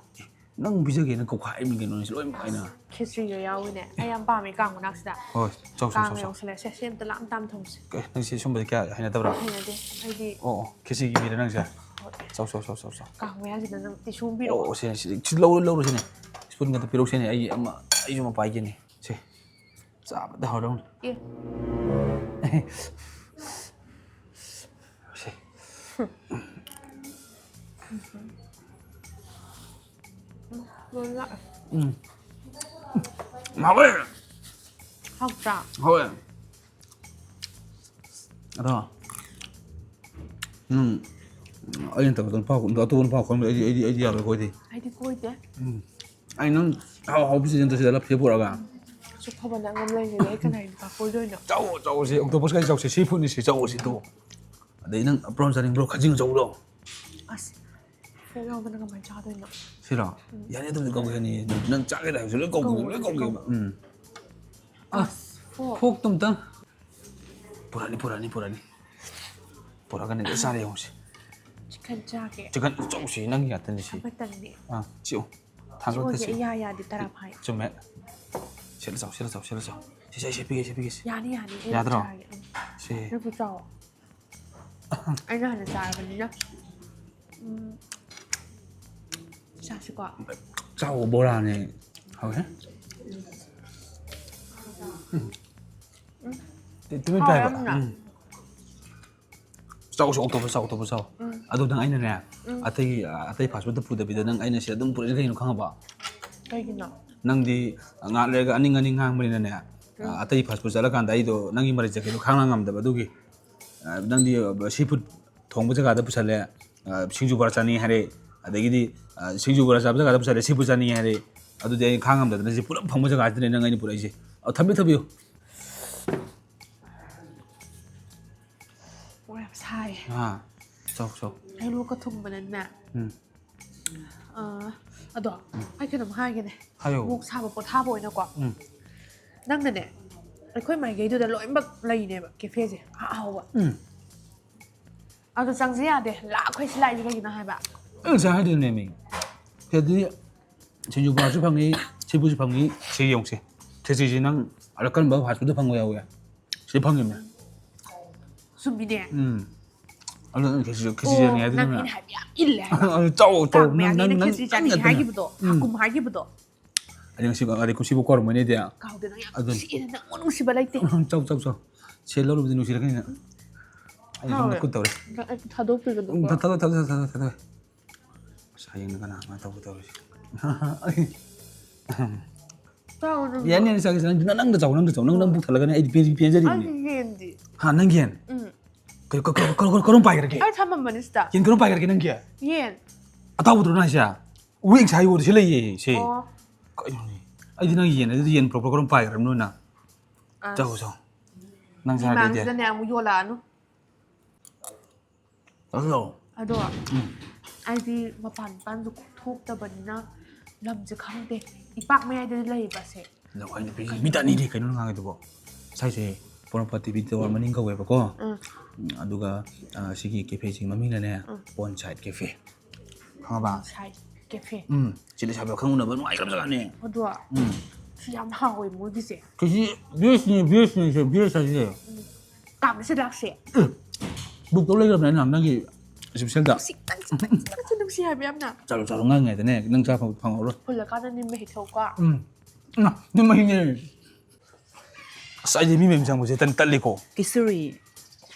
ꯅꯪ ꯄꯤꯖꯒꯦꯅ ꯀꯧꯈꯥꯏꯔꯤꯃꯤ ꯀꯩꯅꯣꯅꯦ, ꯁꯤ ꯂꯣꯏꯅꯃꯛ ꯑꯩꯅ꯫ ꯈꯦꯆ꯭ꯔꯤꯒ ꯌꯥꯎꯏꯅꯦ꯫ ꯑꯩ ꯌꯥꯝ ꯄꯥꯝꯃꯦ ꯀꯥꯡ ꯃꯅꯥꯛꯁꯤꯗ꯫ ꯍꯣꯏ, ꯆꯥꯎ, ꯆꯥꯎ, ꯀꯥꯡꯒ ꯆꯥꯎ, ꯆꯥꯎ꯫ ꯌꯧꯁꯜꯂꯛꯑꯦ꯫ ꯁꯦ, ꯁꯤ ꯑꯝꯇ ꯂꯥꯝ ꯇꯥꯝ ꯊꯝꯁꯦ꯫ ꯀꯩ, ꯅꯪ ꯁꯤ ꯁꯨꯝꯕꯗꯤ ꯀꯌꯥ ꯍꯩꯅꯗꯕ꯭ꯔꯥ? ꯍꯩꯅꯗꯦ꯫ ꯑꯩꯗꯤ ꯑꯣ, ꯑꯣ, ꯈꯦꯆ꯭ꯔꯤꯒꯤ ꯃꯤꯔ ꯅꯪꯁꯦ? ꯍꯣꯏ꯫ ꯆꯥꯎ, ꯆꯥꯎ, ꯆꯥꯎ, ꯆꯥꯎ, ꯆꯥꯎ꯫ ꯀꯥꯡ ꯃꯌꯥꯁꯤꯗ ꯅꯪ ꯇꯤꯁꯨ ꯑꯃ ꯄꯤꯔꯛꯑꯣ꯫ ꯑꯣ, ꯑꯣ, ꯁꯦ, ꯁꯤ, ꯁꯤ ꯂꯧꯔꯣ, ꯂꯧꯔꯣ, ꯁꯤꯅꯦ꯫ ꯁ꯭ꯄꯨꯟ ꯈꯛꯇ ꯄꯤꯔꯛꯎ, ꯁꯤꯅꯦ꯫ ꯑꯩ ꯑꯃ, ꯑꯩꯁꯨ ꯑꯃ ꯄꯥꯏꯒꯦꯅꯦ꯫ ꯁꯦ, ꯆꯥꯕꯗ ꯍꯥꯎꯔꯝꯅꯤ꯫ ꯑꯦ꯫ ꯁꯦ꯫ ꯂꯣꯏ ꯂꯥꯛꯑꯦ꯫ ꯎꯝ꯫ ꯍꯥꯎꯋꯦ꯫ ꯍꯥꯎꯇ꯭ꯔꯥ? ꯍꯥꯎꯋꯦ꯫ ꯑꯗꯣ, ꯎꯝ, ꯑꯩꯅ ꯇꯧꯕꯗ ꯅꯨꯄꯥ ꯑꯇꯣꯞꯄ ꯅꯨꯄꯥ ꯈꯣꯏ ꯑꯩꯗꯤ ꯑꯩꯗꯤ ꯑꯩꯗꯤ ꯌꯥꯔꯣꯏ ꯀꯣꯏꯗꯤ꯫ ꯑꯩꯗꯤ ꯀꯣꯏꯗꯦ꯫ ꯑꯩ ꯅꯪ ꯑꯍꯥꯎ ꯑꯍꯥꯎꯕ ꯁꯤꯖꯟꯗꯣ ꯁꯤꯗ ꯂꯞ ꯄꯨꯔꯛꯑꯒ꯫ ꯑꯁꯨꯛ ꯐꯕ ꯅꯪ ꯑꯃ ꯂꯩꯔꯦ, ꯑꯩ ꯀꯅꯥꯒꯤ ꯅꯨꯄꯥ ꯀꯣꯏꯗꯣꯏꯅꯣ? ꯆꯥꯎ ꯆꯥꯎꯁꯤ ꯑꯣꯛꯇꯣꯄꯁ ꯀꯥꯏ ꯆꯥꯎꯁꯤ ꯁꯤ ꯐꯨꯗꯅꯤ ꯁꯤ ꯆꯥꯎꯁꯤ ꯇꯣ꯫ ꯑꯗꯩ ꯅꯪ ꯄ꯭ꯔꯣꯟ ꯆꯥꯅꯤꯡꯕ꯭ꯔꯣ ꯈꯖꯤꯡ ꯆꯧꯗꯣ꯫ ꯑꯁ ꯐꯦꯠ ꯌꯥꯎꯕꯅ ꯀꯃꯥꯏꯅ ꯆꯥꯗꯣꯏꯅꯣ? ꯁꯤꯔꯣ? ꯌꯥꯅꯤ ꯑꯗꯨꯝꯗꯤ ꯀꯧꯒꯦ ꯌꯥꯅꯤ꯫ ꯅꯪ ꯆꯥꯒꯦ ꯍꯥꯏꯁꯨ ꯂꯣꯏ ꯀꯧꯒꯦ ꯂꯣꯏ ꯀꯧꯒꯦꯕ꯫ ꯎꯝ꯫ ꯑꯁ ꯐꯣꯛ꯫ ꯐꯣꯛꯇꯣ ꯑꯝꯇꯪ꯫ ꯄꯨꯔꯛꯑꯅꯤ ꯄꯨꯔꯛꯑꯅꯤ ꯄꯨꯔꯛꯑꯅꯤ꯫ ꯄꯨꯔꯛꯑꯒꯅꯤ ꯂꯣꯏ ꯆꯥꯔ ꯌꯦꯡꯉꯨꯁꯤ꯫ ꯆꯤꯛꯀꯟ ꯆꯥꯒꯦ꯫ ꯆꯤꯛꯀꯟ ꯆꯧꯁꯤ ꯅꯪꯒꯤ ꯉꯥꯛꯇꯅꯤ ꯁꯤ꯫ ꯑꯃꯇꯪꯗꯤ꯫ ꯑꯥ ꯆꯤꯛꯎ꯫ ꯊꯥꯡꯒꯠ ꯆꯤꯛꯑꯣꯁꯦ ꯊꯛꯁꯤ꯫ ꯑꯩ ꯌꯥ ꯌꯥꯗꯦ ꯇꯔꯥ ꯐꯥꯏ꯫ ꯆꯨꯝꯃꯦ꯫ ꯁꯤꯠꯂ ꯆꯥꯎ ꯁꯤꯠꯂ ꯆꯥꯎ ꯁꯤꯠꯂ ꯆꯥꯎ꯫ ꯁꯤ ꯁꯤ ꯁꯤ ꯄꯤꯒꯦ ꯁꯤ ꯄꯤꯒꯦ ꯁꯤ꯫ ꯌꯥꯅꯤ ꯌꯥꯅꯤ ꯑꯩ ꯌꯥꯗ꯭ꯔꯣ? ꯆꯥꯔꯒꯦ꯫ ꯎꯝ꯫ ꯁꯤ꯫ ꯅꯪꯁꯨ ꯆꯥꯎ꯫ ꯑꯩꯅ ꯍꯥꯟꯅ ꯆꯥꯔꯕꯅꯤꯅ꯫ ꯎꯝ꯫ ꯆꯥꯁꯤꯀꯣ꯫ ꯆꯥꯎ ꯕꯣꯔꯥꯅꯦ꯫ ꯍꯧꯔꯦ꯫ ꯎꯝ꯫ ꯇꯨꯃꯤꯠ ꯍꯥꯎꯋꯦ ꯄꯥꯏꯕ꯫ ꯌꯥꯝꯅ꯫ ꯎꯝ꯫ ꯆꯥꯎꯁꯤ ꯑꯣꯛꯇꯣꯄꯁ ꯆꯥꯎ ꯑꯣꯛꯇꯣꯄꯁ ꯆꯥꯎ꯫ ꯎꯝ꯫ ꯑꯗꯣ ꯅꯪ ꯑꯩꯅꯅꯦ ꯎꯝ꯫ ꯑꯇꯩ ꯑꯇꯩ ꯐꯥꯁ ꯐꯨꯗꯇ ꯄꯨꯗꯕꯤꯗ ꯅꯪ ꯑꯩꯅ ꯁꯤ ꯑꯗꯨꯝ ꯄꯨꯔꯛꯏꯁꯦ ꯀꯩꯒꯤꯅꯣ ꯈꯪꯉꯕ? ꯀꯩꯒꯤꯅꯣ? ꯅꯪꯗꯤ ꯉꯥꯏꯍꯥꯛ ꯂꯩꯔꯒ ꯑꯅꯤꯡ ꯑꯅꯤꯡ ꯉꯥꯡꯕꯅꯤꯅꯅꯦ꯫ ꯑꯇꯩ ꯐꯥꯁ ꯐꯨꯗ ꯆꯠꯂꯀꯥꯟꯗ ꯑꯩꯗꯣ ꯅꯪꯒꯤ ꯃꯔꯩ ꯆꯠꯈꯤꯗꯣ ꯈꯥꯡ ꯂꯥꯡ ꯉꯝꯗꯕ ꯑꯗꯨꯒꯤ꯫ ꯑ, ꯅꯪꯗꯤ ꯁꯤ ꯐꯨꯗ ꯊꯣꯡꯕ ꯖꯒꯥꯗ ꯄꯨꯁꯜꯂꯦ꯫ ꯑ, ꯁꯤꯡꯖꯨ ꯕꯣꯔꯥ ꯆꯥꯅꯤꯡꯉꯦ ꯍꯥꯏꯔꯦ꯫ ꯑꯗꯒꯤꯗꯤ ꯑ, ꯁꯤꯡꯖꯨ ꯕꯣꯔꯥ ꯆꯥꯕ ꯖꯒꯥꯗ ꯄꯨꯁꯜꯂꯦ ꯁꯤ ꯐꯨꯗ ꯆꯥꯅꯤꯡꯉꯦ ꯍꯥꯏꯔꯦ꯫ ꯑꯗꯨꯗꯤ ꯑꯩ ꯈꯥꯡ ꯉꯝꯗꯗꯅ ꯁꯤ ꯄꯨꯂꯞ ꯐꯪꯕ ꯖꯒꯥꯁꯤꯗꯅꯦ ꯅꯪ ꯑꯩꯅ ꯄꯨꯔꯛꯏꯁꯦ꯫ ꯑ, ꯊꯝꯕꯤꯌꯨ ꯊꯝꯕꯤꯌꯨ꯫ ꯃꯣꯔꯣꯛ ꯌꯥꯝ ꯁꯥꯏ꯫ ꯑꯥ ꯆꯥꯎ ꯆꯥꯎ꯫ ꯑꯩ ꯂꯣꯛꯀ ꯊꯨꯡꯕꯅꯅꯦ꯫ ꯎꯝ꯫ ꯑ, ꯑꯗꯣ ꯑꯩ ꯀꯩꯅꯣꯝ ꯍꯥꯏꯒꯦꯅꯦ꯫ ꯍꯥꯏꯌꯣ꯫ ꯃꯣꯛ ꯁꯥꯕ ꯄꯣꯊꯥꯕ ꯑꯣꯏꯅꯀꯣ꯫ ꯎꯝ꯫ ꯅꯪꯅꯅꯦ ꯑꯩꯈꯣꯏ ꯃꯥꯏꯀꯩꯗꯨꯗ ꯂꯣꯏꯅꯃꯛ ꯂꯩꯅꯦꯕ ꯀꯦꯐꯦꯁꯦ ꯑꯍꯥꯎꯕ꯫ ꯎꯝ꯫ ꯑꯗꯣ ꯆꯪꯁꯤ ꯌꯥꯗꯦ ꯂꯥꯛ ꯑꯩꯈꯣꯏ ꯁꯤ ꯂꯥꯛꯏꯁꯦ ꯀꯩꯒꯤꯅꯣ ꯍꯥꯏꯕ? ꯑꯩ ꯉꯁꯥꯏ ꯍꯥꯏꯗꯣꯏꯅꯦꯃꯤ꯫ ꯁꯤꯗꯗꯤ ꯁꯤꯡꯖꯨ ꯕꯣꯔꯥꯁꯨ ꯐꯪꯉꯤ ꯁꯤꯕꯨꯁꯨ ꯐꯪꯉꯤ꯫ ꯁꯤ ꯌꯦꯡꯉꯨꯁꯦ꯫ ꯈꯦꯆꯤꯁꯤ ꯅꯪ ꯑꯀꯟꯕ ꯐꯥꯁ ꯐꯨꯗꯇ ꯐꯪꯕ ꯌꯥꯎꯋꯦ꯫ ꯁꯤ ꯐꯪꯉꯤꯃꯦ꯫ ꯆꯨꯝꯃꯤꯅꯦ꯫ ꯎꯝ꯫ ꯑꯗꯣ ꯅꯪ ꯈꯦꯆꯤ ꯈꯦꯆꯤ ꯑꯣ ꯆꯥꯅꯤꯡꯉꯦ ꯍꯥꯏꯗꯤ ꯅꯪ ꯅꯪꯅ꯫ ꯑꯩꯅ ꯍꯥꯏꯕ ꯌꯥꯝ ꯏꯜꯂꯦ ꯍꯥꯏꯕ꯫ ꯑꯗꯨ ꯆꯥꯎ ꯆꯥꯎ ꯇꯥꯡ ꯃꯌꯥꯅꯤ ꯅꯪ ꯑꯩꯅ ꯅꯪ ꯈꯦꯆꯤ ꯅꯪ ꯆꯥꯅꯤꯡꯉꯦ ꯅꯠꯇꯅ꯫ ꯍꯥꯏꯈꯤꯕꯗꯣ ꯎꯝ꯫ ꯍꯥꯀꯨꯝ ꯍꯥꯏꯈꯤꯕꯗꯣ꯫ ꯑꯗꯩ ꯉꯁꯤ ꯑꯗꯩ ꯀꯨꯝꯁꯤꯕꯨ ꯀꯧꯔꯝꯃꯣꯏꯅꯦꯗꯤ꯫ ꯀꯥꯎꯗꯦ ꯅꯪ ꯌꯥꯝ ꯑꯗꯨꯅꯤ꯫ ꯅꯨꯡꯁꯤꯑꯦ ꯅꯪ ꯅꯨꯡꯁꯤꯕ ꯂꯩꯇꯦ꯫ ꯎꯝ, ꯆꯥꯎ ꯆꯥꯎ ꯆꯥꯎ꯫ ꯁꯦꯜ ꯂꯧꯔꯨꯕꯗꯤ ꯅꯨꯡꯁꯤꯔꯛꯀꯅꯤ ꯅꯪ꯫ ꯑꯩ ꯁꯣꯝꯗ ꯍꯥꯎꯋꯦ꯫ ꯀꯨꯠ ꯇꯧꯔꯦ꯫ ꯅꯪ ꯑꯩ ꯊꯥꯗꯣꯛꯄꯤꯒꯅꯨꯀꯣ꯫ ꯎꯝ, ꯊꯥꯗꯣꯛ ꯊꯥꯗꯣꯛ ꯊꯥꯗꯣꯛ ꯊꯥꯗꯣꯛ꯫ ꯑꯁ ꯍꯌꯦꯡꯅ ꯀꯅꯥ ꯀꯃꯥꯏꯅ ꯇꯧꯕ ꯇꯧꯔꯤꯁꯦ꯫ ꯆꯥꯎ ꯅꯪ꯫ ꯌꯥꯅꯤ ꯌꯥꯅꯤ ꯆꯥꯒꯦ ꯆꯥꯒꯦ꯫ ꯅꯪ ꯅꯪꯗ ꯆꯥꯎ ꯅꯪꯗ ꯆꯥꯎ ꯅꯪ ꯅꯪ ꯄꯨꯛ ꯊꯜꯂꯒꯅꯤ ꯑꯩꯗꯤ ꯄꯦꯟ- ꯄꯦꯟꯖꯔꯤꯕꯅꯤ꯫ ꯑꯩꯒꯤ ꯌꯦꯟꯗꯤ꯫ ꯍꯥ ꯅꯪ ꯌꯦꯟ꯫ ꯎꯝ꯫ ꯀꯩ- ꯀ- ꯀ- ꯀ- ꯀ- ꯀꯔꯝ ꯄꯥꯏꯈ꯭ꯔꯒꯦ? ꯑꯩ ꯊꯝꯃꯝꯕꯅꯤꯁꯤꯗ꯫ ꯌꯦꯟ ꯀꯔꯝ ꯄꯥꯏꯈ꯭ꯔꯒꯦ ꯅꯪꯒꯤ? ꯌꯦꯟ꯫ ꯑꯇꯥꯎꯕꯗꯨꯔꯣ ꯅꯪ ꯍꯥꯏꯁꯦ? ꯎꯏ, ꯉꯁꯥꯏ ꯌꯣꯜꯂꯤꯁꯤ ꯂꯩꯌꯦ ꯁꯤ꯫ ꯑꯣ꯫ ꯀꯩꯅꯣꯅꯦ? ꯑꯩꯗꯤ ꯅꯪ ꯌꯦꯟ ꯑꯗꯨꯗꯤ ꯌꯦꯟ ꯄ꯭ꯔꯣꯞ ꯀꯔꯝ ꯄꯥꯏꯈ꯭ꯔꯕꯅꯣ ꯅꯪ? ꯑꯁ꯫ ꯆꯥꯎ ꯆꯥꯎ꯫ ꯅꯪ ꯆꯥꯔꯗꯤ ꯑꯩꯗꯤ꯫ ꯃꯤꯃꯥꯡꯁꯤꯗꯅꯦ ꯑꯃꯨꯛ ꯌꯣꯜꯂꯛꯑꯅꯨ꯫ ꯆꯥꯎ ꯆꯥꯎ꯫ ꯑꯗꯣ ꯎꯝ꯫ ꯑꯩꯗꯤ ꯃꯄꯥꯟ ꯏꯄꯥꯟꯁꯨ ꯊꯣꯛꯇꯕꯅꯤꯅ ꯂꯝꯁꯦ ꯈꯪꯗꯦ꯫ ꯏꯄꯥꯛ ꯃꯌꯥꯏꯗꯗꯤ ꯂꯩꯌꯦꯕ ꯑꯁꯦ꯫ ꯂꯋꯥꯏ ꯅꯨꯄꯤꯁꯤ ꯃꯤ ꯇꯥꯅꯤꯡꯗꯦ ꯀꯩꯅꯣ ꯅꯪ ꯉꯥꯡꯉꯤꯗꯨꯕꯣ? ꯁ꯭ꯋꯥꯏꯁꯦ ꯄꯣꯔꯣꯝꯄꯥꯠ ꯇꯤ ꯚꯤ ꯇꯥꯋꯔ ꯃꯅꯤꯡ ꯀꯧꯋꯦꯕꯀꯣ꯫ ꯎꯝ꯫ ꯎꯝ, ꯑꯗꯨꯒ ꯑ, ꯁꯤꯒꯤ ꯀꯦꯐꯦꯁꯤꯒꯤ ꯃꯃꯤꯡꯅꯅꯦ ꯎꯝ꯫ ꯄꯣꯟ ꯁꯥꯏꯠ ꯀꯦꯐꯦ꯫ ꯈꯪꯉꯕ? ꯁꯥꯏ ꯀꯦꯐꯦ꯫ ꯎꯝ, ꯁꯤ ꯂꯩꯁꯥꯕꯤ ꯈꯪ ꯎꯅꯕ ꯅꯨꯡꯉꯥꯏꯈ꯭ꯔꯕ ꯖꯥꯠꯅꯦ꯫ ꯑꯗꯣ ꯎꯝ꯫ ꯁꯤ ꯌꯥꯝ ꯍꯥꯎꯋꯦ ꯃꯣꯏꯒꯤꯁꯦ꯫ ꯀꯦꯖꯤ ꯕꯦꯁꯅꯤ, ꯕꯦꯁꯅꯤ, ꯁꯦ ꯕꯦꯁ ꯍꯥꯏꯁꯦ꯫ ꯀꯥꯝꯃꯤꯁꯦ ꯂꯥꯛꯁꯦ꯫ ꯕꯨꯛ ꯇꯧ ꯂꯩꯈ꯭ꯔꯕꯅꯦ ꯑꯩꯅ ꯅꯪꯒꯤ ꯔꯤꯁꯦꯞꯁꯟꯗ꯫ ꯅꯨꯡꯁꯤ ꯅꯪꯁꯤ ꯅꯪꯁꯤ ꯅꯪꯁꯤ ꯅꯨꯡꯁꯤ ꯍꯥꯏꯕ ꯌꯥꯝꯅ꯫ ꯆꯥꯔꯣ, ꯆꯥꯔꯣ, ꯉꯥꯡꯉꯤꯉꯩꯗꯅꯦ ꯅꯪ ꯆꯥ ꯐꯪ- ꯐꯪꯉꯔꯣꯏ꯫ ꯍꯨꯜꯂꯀꯥꯟꯗ ꯅꯤꯝ ꯃꯍꯤ ꯊꯛꯎꯀꯣ꯫ ꯎꯝ꯫ ꯏꯃꯥ, ꯅꯪ ꯃꯍꯤꯅꯦ꯫ ꯑꯁ, ꯑꯩꯗꯤ ꯃꯤ ꯃꯌꯨꯝ ꯆꯪꯕꯁꯦ ꯇꯟ ꯇꯠꯂꯤꯀꯣ꯫ ꯀꯦꯁꯔꯤ,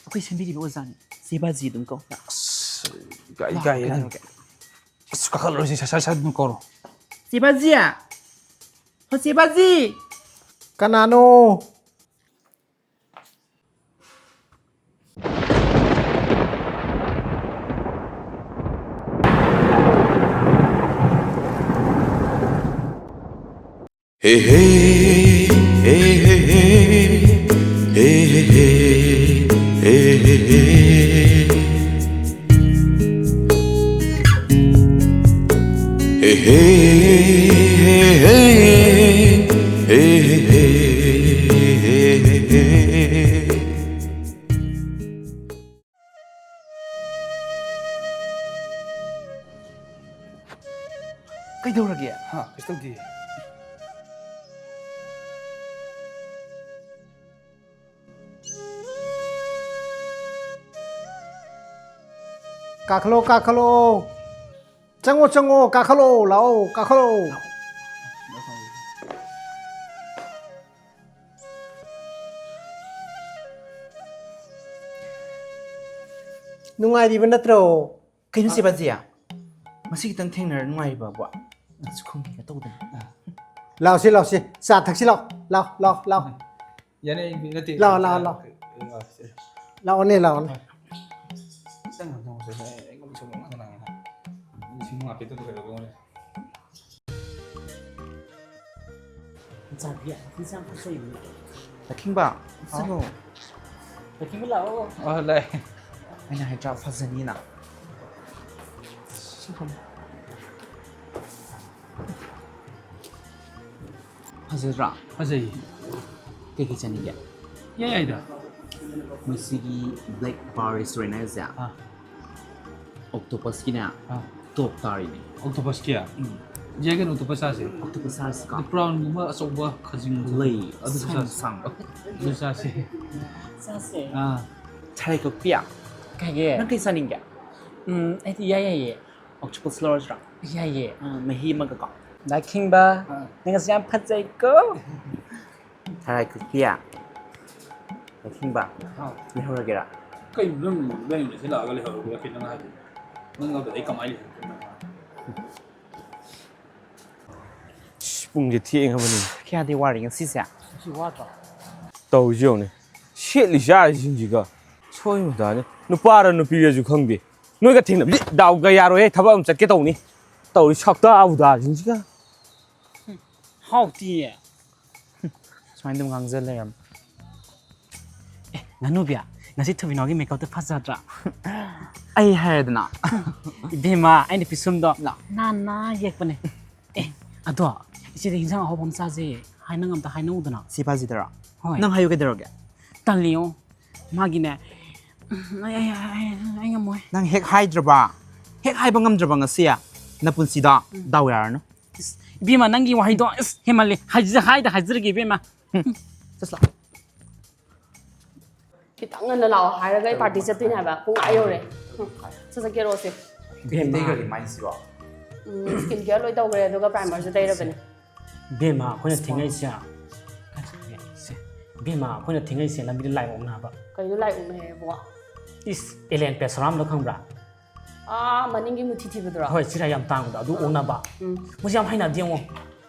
ꯑꯩꯈꯣꯏ ꯁꯦꯝꯕꯤꯔꯤꯕ ꯑꯣꯖꯥꯅꯤ꯫ ꯆꯦ ꯕꯥꯖꯤ ꯑꯗꯨꯝ ꯀꯧ꯫ ꯑꯁ, ꯏꯀꯥꯏ, ꯏꯀꯥꯏ ꯅꯪ꯫ ꯑꯁ, ꯀꯥꯈꯠꯂꯔꯣꯏꯁꯦ, ꯁꯠ, ꯁꯠ, ꯁꯠ ꯑꯗꯨꯝ ꯀꯧꯔꯣ꯫ ꯆꯦ ꯕꯥꯖꯤ! ꯍꯣ, ꯆꯦ ꯕꯥꯖꯤ! ꯀꯅꯥꯅꯣ? ꯀꯩꯗꯧꯔꯒꯦ? ꯍꯥ, ꯀꯩꯁꯨ ꯇꯧꯗꯦ꯫ ꯀꯥꯈꯠꯂꯣ, ꯀꯥꯈꯠꯂꯣ꯫ ꯆꯪꯉꯣ, ꯆꯪꯉꯣ, ꯀꯥꯈꯠꯂꯣ, ꯂꯥꯛꯑꯣ, ꯀꯥꯈꯠꯂꯣ꯫ ꯅꯨꯡꯉꯥꯏꯔꯤꯕ ꯅꯠꯇ꯭ꯔꯣ? ꯀꯩꯅꯣ ꯆꯦ ꯕꯥꯖꯤ? ꯃꯁꯤ ꯈꯤꯇꯪ ꯊꯦꯡꯅꯔ ꯅꯨꯡꯉꯥꯏꯔꯤꯕꯕꯣ? ꯑꯁ, ꯈꯨꯝꯒꯦ ꯇꯧꯗꯅ꯫ ꯂꯥꯛꯑꯣꯁꯤ, ꯂꯥꯛꯑꯣꯁꯤ꯫ ꯆꯥ ꯊꯛꯁꯤ ꯂꯥꯛꯑꯣ꯫ ꯂꯥꯛꯑꯣ, ꯂꯥꯛꯑꯣ, ꯂꯥꯛꯑꯣ꯫ ꯌꯥꯅꯤ, ꯑꯩ ꯅꯠꯇꯦ꯫ ꯂꯥꯛꯑꯣ, ꯂꯥꯛꯑꯣ, ꯂꯥꯛꯑꯣ꯫ ꯂꯥꯛꯑꯣꯁꯦ꯫ ꯂꯥꯛꯑꯣꯅꯦ, ꯂꯥꯛꯑꯣꯅꯦ꯫ ꯈꯤꯇꯪ ꯍꯟꯊꯧꯁꯦ꯫ ꯑꯩꯉꯣꯟꯗ ꯁꯨꯝ ꯉꯥꯡꯗꯅ ꯂꯤꯁꯤꯡ ꯃꯉꯥ ꯄꯤꯔꯛꯇꯗꯤ ꯀꯩꯗꯧꯗꯧꯕꯅꯦ? ꯆꯥꯕꯤ, ꯏꯟꯁꯥꯡ ꯐꯖꯩꯅꯦ꯫ ꯂꯛꯈꯤꯡꯕ, ꯆꯪꯉꯣ꯫ ꯂꯛꯈꯤꯡꯕ ꯂꯥꯛꯑꯣ꯫ ꯑ, ꯂꯥꯛꯑꯦ꯫ ꯑꯩꯅ ꯍꯥꯏꯗ꯭ꯔꯥ, ꯐꯖꯅꯤꯅ꯫ ꯐꯖꯗ꯭ꯔꯥ? ꯐꯖꯩ꯫ ꯀꯩꯀꯩ ꯆꯥꯅꯤꯡꯒꯦ? ꯌꯥꯏ ꯌꯥꯏꯗ꯫ ꯃꯣꯏꯁꯤꯒꯤ Black Bar Restaurant ꯍꯥꯏꯁꯦ ꯑꯥ꯫ Octopusꯀꯤꯅꯦ ꯑꯥ꯫ Top ꯇꯥꯔꯤꯅꯦ꯫ Octopusꯀꯤ? ꯎꯝ꯫ ꯌꯥꯏ ꯀꯩꯅꯣ, octopus ꯆꯥꯁꯦ꯫ Octopus ꯆꯥꯔꯁꯤꯀꯣ? ꯑꯗꯨ prawnꯒꯨꯝꯕ ꯑꯆꯧꯕ, ꯈꯖꯤꯡ, ꯂꯩ꯫ ꯑꯗꯨꯁꯨ ꯁꯥꯡ ꯆꯥꯁꯦ꯫ ꯁꯥꯡ꯫ ꯑꯗꯨꯁꯨ ꯆꯥꯁꯦ꯫ ꯆꯥꯁꯦ꯫ ꯑꯥ꯫ ꯊꯔꯥꯏ ꯀꯛꯄꯤꯌꯥ? ꯀꯩꯒꯤ? ꯅꯪ ꯀꯩ ꯆꯥꯅꯤꯡꯒꯦ? ꯎꯝ, ꯑꯩꯗꯤ ꯌꯥꯏ ꯌꯥꯏꯌꯦ꯫ Octopus ꯂꯧꯔꯁꯤꯔꯥ? ꯌꯥꯏꯌꯦ꯫ ꯑꯥ, ꯃꯍꯤ ꯑꯃꯒꯀꯣ꯫ ꯂꯥꯏꯈꯤꯡꯕ, ꯅꯪ ꯉꯁꯤ ꯌꯥꯝ ꯐꯖꯩꯀꯣ꯫ ꯊꯔꯥꯏ ꯀꯛꯄꯤꯌꯥ? ꯂꯛꯈꯤꯡꯕ? ꯂꯩꯍꯧꯔꯒꯦꯔꯥ? ꯀꯩꯅꯣ ꯅꯪ ꯂꯩꯔꯤꯁꯦ ꯂꯥꯛꯑꯒ ꯂꯩꯍꯧꯔꯒ ꯀꯩꯅꯣ ꯅꯪ ꯍꯥꯏꯁꯦ? ꯅꯪ ꯌꯥꯎꯗ꯭ꯔꯗꯤ ꯑꯩ ꯀꯃꯥꯏꯅ ꯂꯩꯍꯧꯗꯣꯏꯅꯣ? ꯑꯁ, ꯄꯨꯡꯁꯦ ꯊꯦꯡꯉꯕꯅꯤ꯫ ꯀꯌꯥꯗꯤ ꯋꯥꯔꯤ ꯉꯁꯤꯁꯦ? ꯁꯤ ꯋꯥꯗ꯭ꯔꯣ? ꯇꯧꯔꯤꯁꯤ ꯌꯦꯡꯉꯨꯅꯦ꯫ ꯁꯦꯠꯂꯤ ꯆꯥꯔꯤꯁꯤꯡꯁꯤꯒ꯫ ꯁꯣꯏꯕ ꯇꯥꯅꯤ꯫ ꯅꯨꯄꯥꯔ ꯅꯨꯄꯤꯔꯁꯨ ꯈꯪꯗꯦ꯫ ꯅꯣꯏꯒ ꯊꯦꯡꯅꯕꯁꯤ ꯗꯥꯎꯒ ꯌꯥꯔꯣꯏꯍꯦ꯫ ꯊꯕꯛ ꯑꯃ ꯆꯠꯀꯦ ꯇꯧꯅꯤ꯫ ꯇꯧꯔꯤ ꯁꯛꯇ ꯑꯕꯨꯗꯥꯁꯤꯡꯁꯤꯒ꯫ ꯍꯥꯎꯇꯤꯌꯦ꯫ ꯁꯨꯃꯥꯏꯅ ꯑꯗꯨꯝ ꯉꯥꯡꯖ ꯂꯩꯔꯝꯃꯦ꯫ ꯑꯦ, ꯉꯥꯅꯨꯕꯤ, ꯉꯁꯤ ꯊꯨꯕꯤꯅꯥꯎꯒꯤ makeupꯇꯣ ꯐꯖꯗ꯭ꯔꯥ? ꯑꯩ ꯍꯥꯏꯔꯦꯗꯅ꯫ ꯏꯕꯦꯝꯃ, ꯑꯩꯅ ꯄꯤꯁꯨꯝꯗꯣ ꯂꯥ꯫ ꯅꯥꯟꯅ ꯌꯦꯛꯄꯅꯦ꯫ ꯑꯦ, ꯑꯗꯣ ꯏꯆꯦꯗ ꯍꯤꯟꯖꯥꯡ ꯑꯍꯥꯎꯕ ꯑꯃ ꯆꯥꯁꯦ ꯍꯥꯏꯅ ꯑꯝꯇ ꯍꯥꯏꯅꯧꯗꯅ꯫ ꯁꯤ ꯄꯥꯁꯤꯗꯔꯣ? ꯍꯣꯏ꯫ ꯅꯪ ꯍꯥꯏꯌꯨ ꯀꯩꯗꯧꯔꯒꯦ? ꯇꯜꯂꯤꯌꯣ꯫ ꯃꯥꯒꯤꯅꯦ꯫ ꯎꯝ, ꯑꯩ, ꯑꯩ, ꯑꯩ, ꯑꯩ ꯉꯝꯃꯣꯏ꯫ ꯅꯪ ꯍꯦꯛ ꯍꯥꯏꯗ꯭ꯔꯕ? ꯍꯦꯛ ꯍꯥꯏꯕ ꯉꯝꯗ꯭ꯔꯕ ꯉꯁꯤ? ꯅꯄꯨꯟꯁꯤꯗ ꯗꯥꯎ ꯌꯥꯔꯅꯨ꯫ ꯏꯁ, ꯏꯕꯦꯝꯃ, ꯅꯪꯒꯤ ꯋꯥꯍꯩꯗꯣ ꯏꯁ ꯍꯦꯃꯜꯂꯦ꯫ ꯍꯥꯏꯖ-, ꯍꯥꯏꯗ ꯍꯥꯏꯖꯔꯒꯦ ꯏꯕꯦꯝꯃ꯫ ꯆꯠꯂꯣ꯫ ꯈꯤꯇꯪ ꯉꯟꯅ ꯂꯥꯛꯑꯣ ꯍꯥꯏꯔꯒ ꯑꯩ party ꯆꯠꯇꯣꯏꯅꯦ ꯍꯥꯏꯕ꯫ ꯄꯨꯡ ꯑꯥ ꯌꯧꯔꯦ꯫ ꯎꯝ, ꯁꯠ ꯁꯠ ꯀꯦꯔꯛꯑꯣꯁꯦ꯫ ꯀꯩꯝ ꯇꯩꯈ꯭ꯔꯒꯦ ꯃꯥꯏꯁꯤꯕꯣ? ꯎꯝ, skin care ꯂꯣꯏ ꯇꯧꯈ꯭ꯔꯦ, ꯑꯗꯨꯒ primerꯁꯨ ꯇꯩꯔꯕꯅꯦ꯫ ꯏꯕꯦꯝꯃ, ꯑꯩꯈꯣꯏꯅ ꯊꯦꯡꯉꯛꯏꯁꯦ꯫ ꯁꯦ, ꯏꯕꯦꯝꯃ, ꯑꯩꯈꯣꯏꯅ ꯊꯦꯡꯉꯛꯏꯁꯦ ꯂꯝꯕꯤꯗ ꯂꯥꯏ ꯑꯣꯛꯅꯕ꯫ ꯀꯩꯅꯣ ꯂꯥꯏ ꯑꯣꯛꯅꯩ ꯍꯥꯏꯕꯣ? ꯏꯁ, alien ꯄꯦꯁꯣꯔꯥꯝꯗꯣ ꯈꯪꯕ꯭ꯔꯥ? ꯑꯥ, ꯃꯅꯤꯡꯒꯤ ꯃꯨꯊꯤ ꯊꯤꯕꯗꯨꯔꯣ? ꯍꯣꯏ, ꯆꯤꯔꯥꯏ ꯌꯥꯝ ꯇꯥꯡꯕꯗꯣ ꯑꯗꯨ ꯑꯣꯛꯅꯕ꯫ ꯎꯝ꯫ ꯃꯣꯏꯁꯦ ꯌꯥꯝ ꯍꯩꯅꯗꯦ ꯌꯦꯡꯉꯣ꯫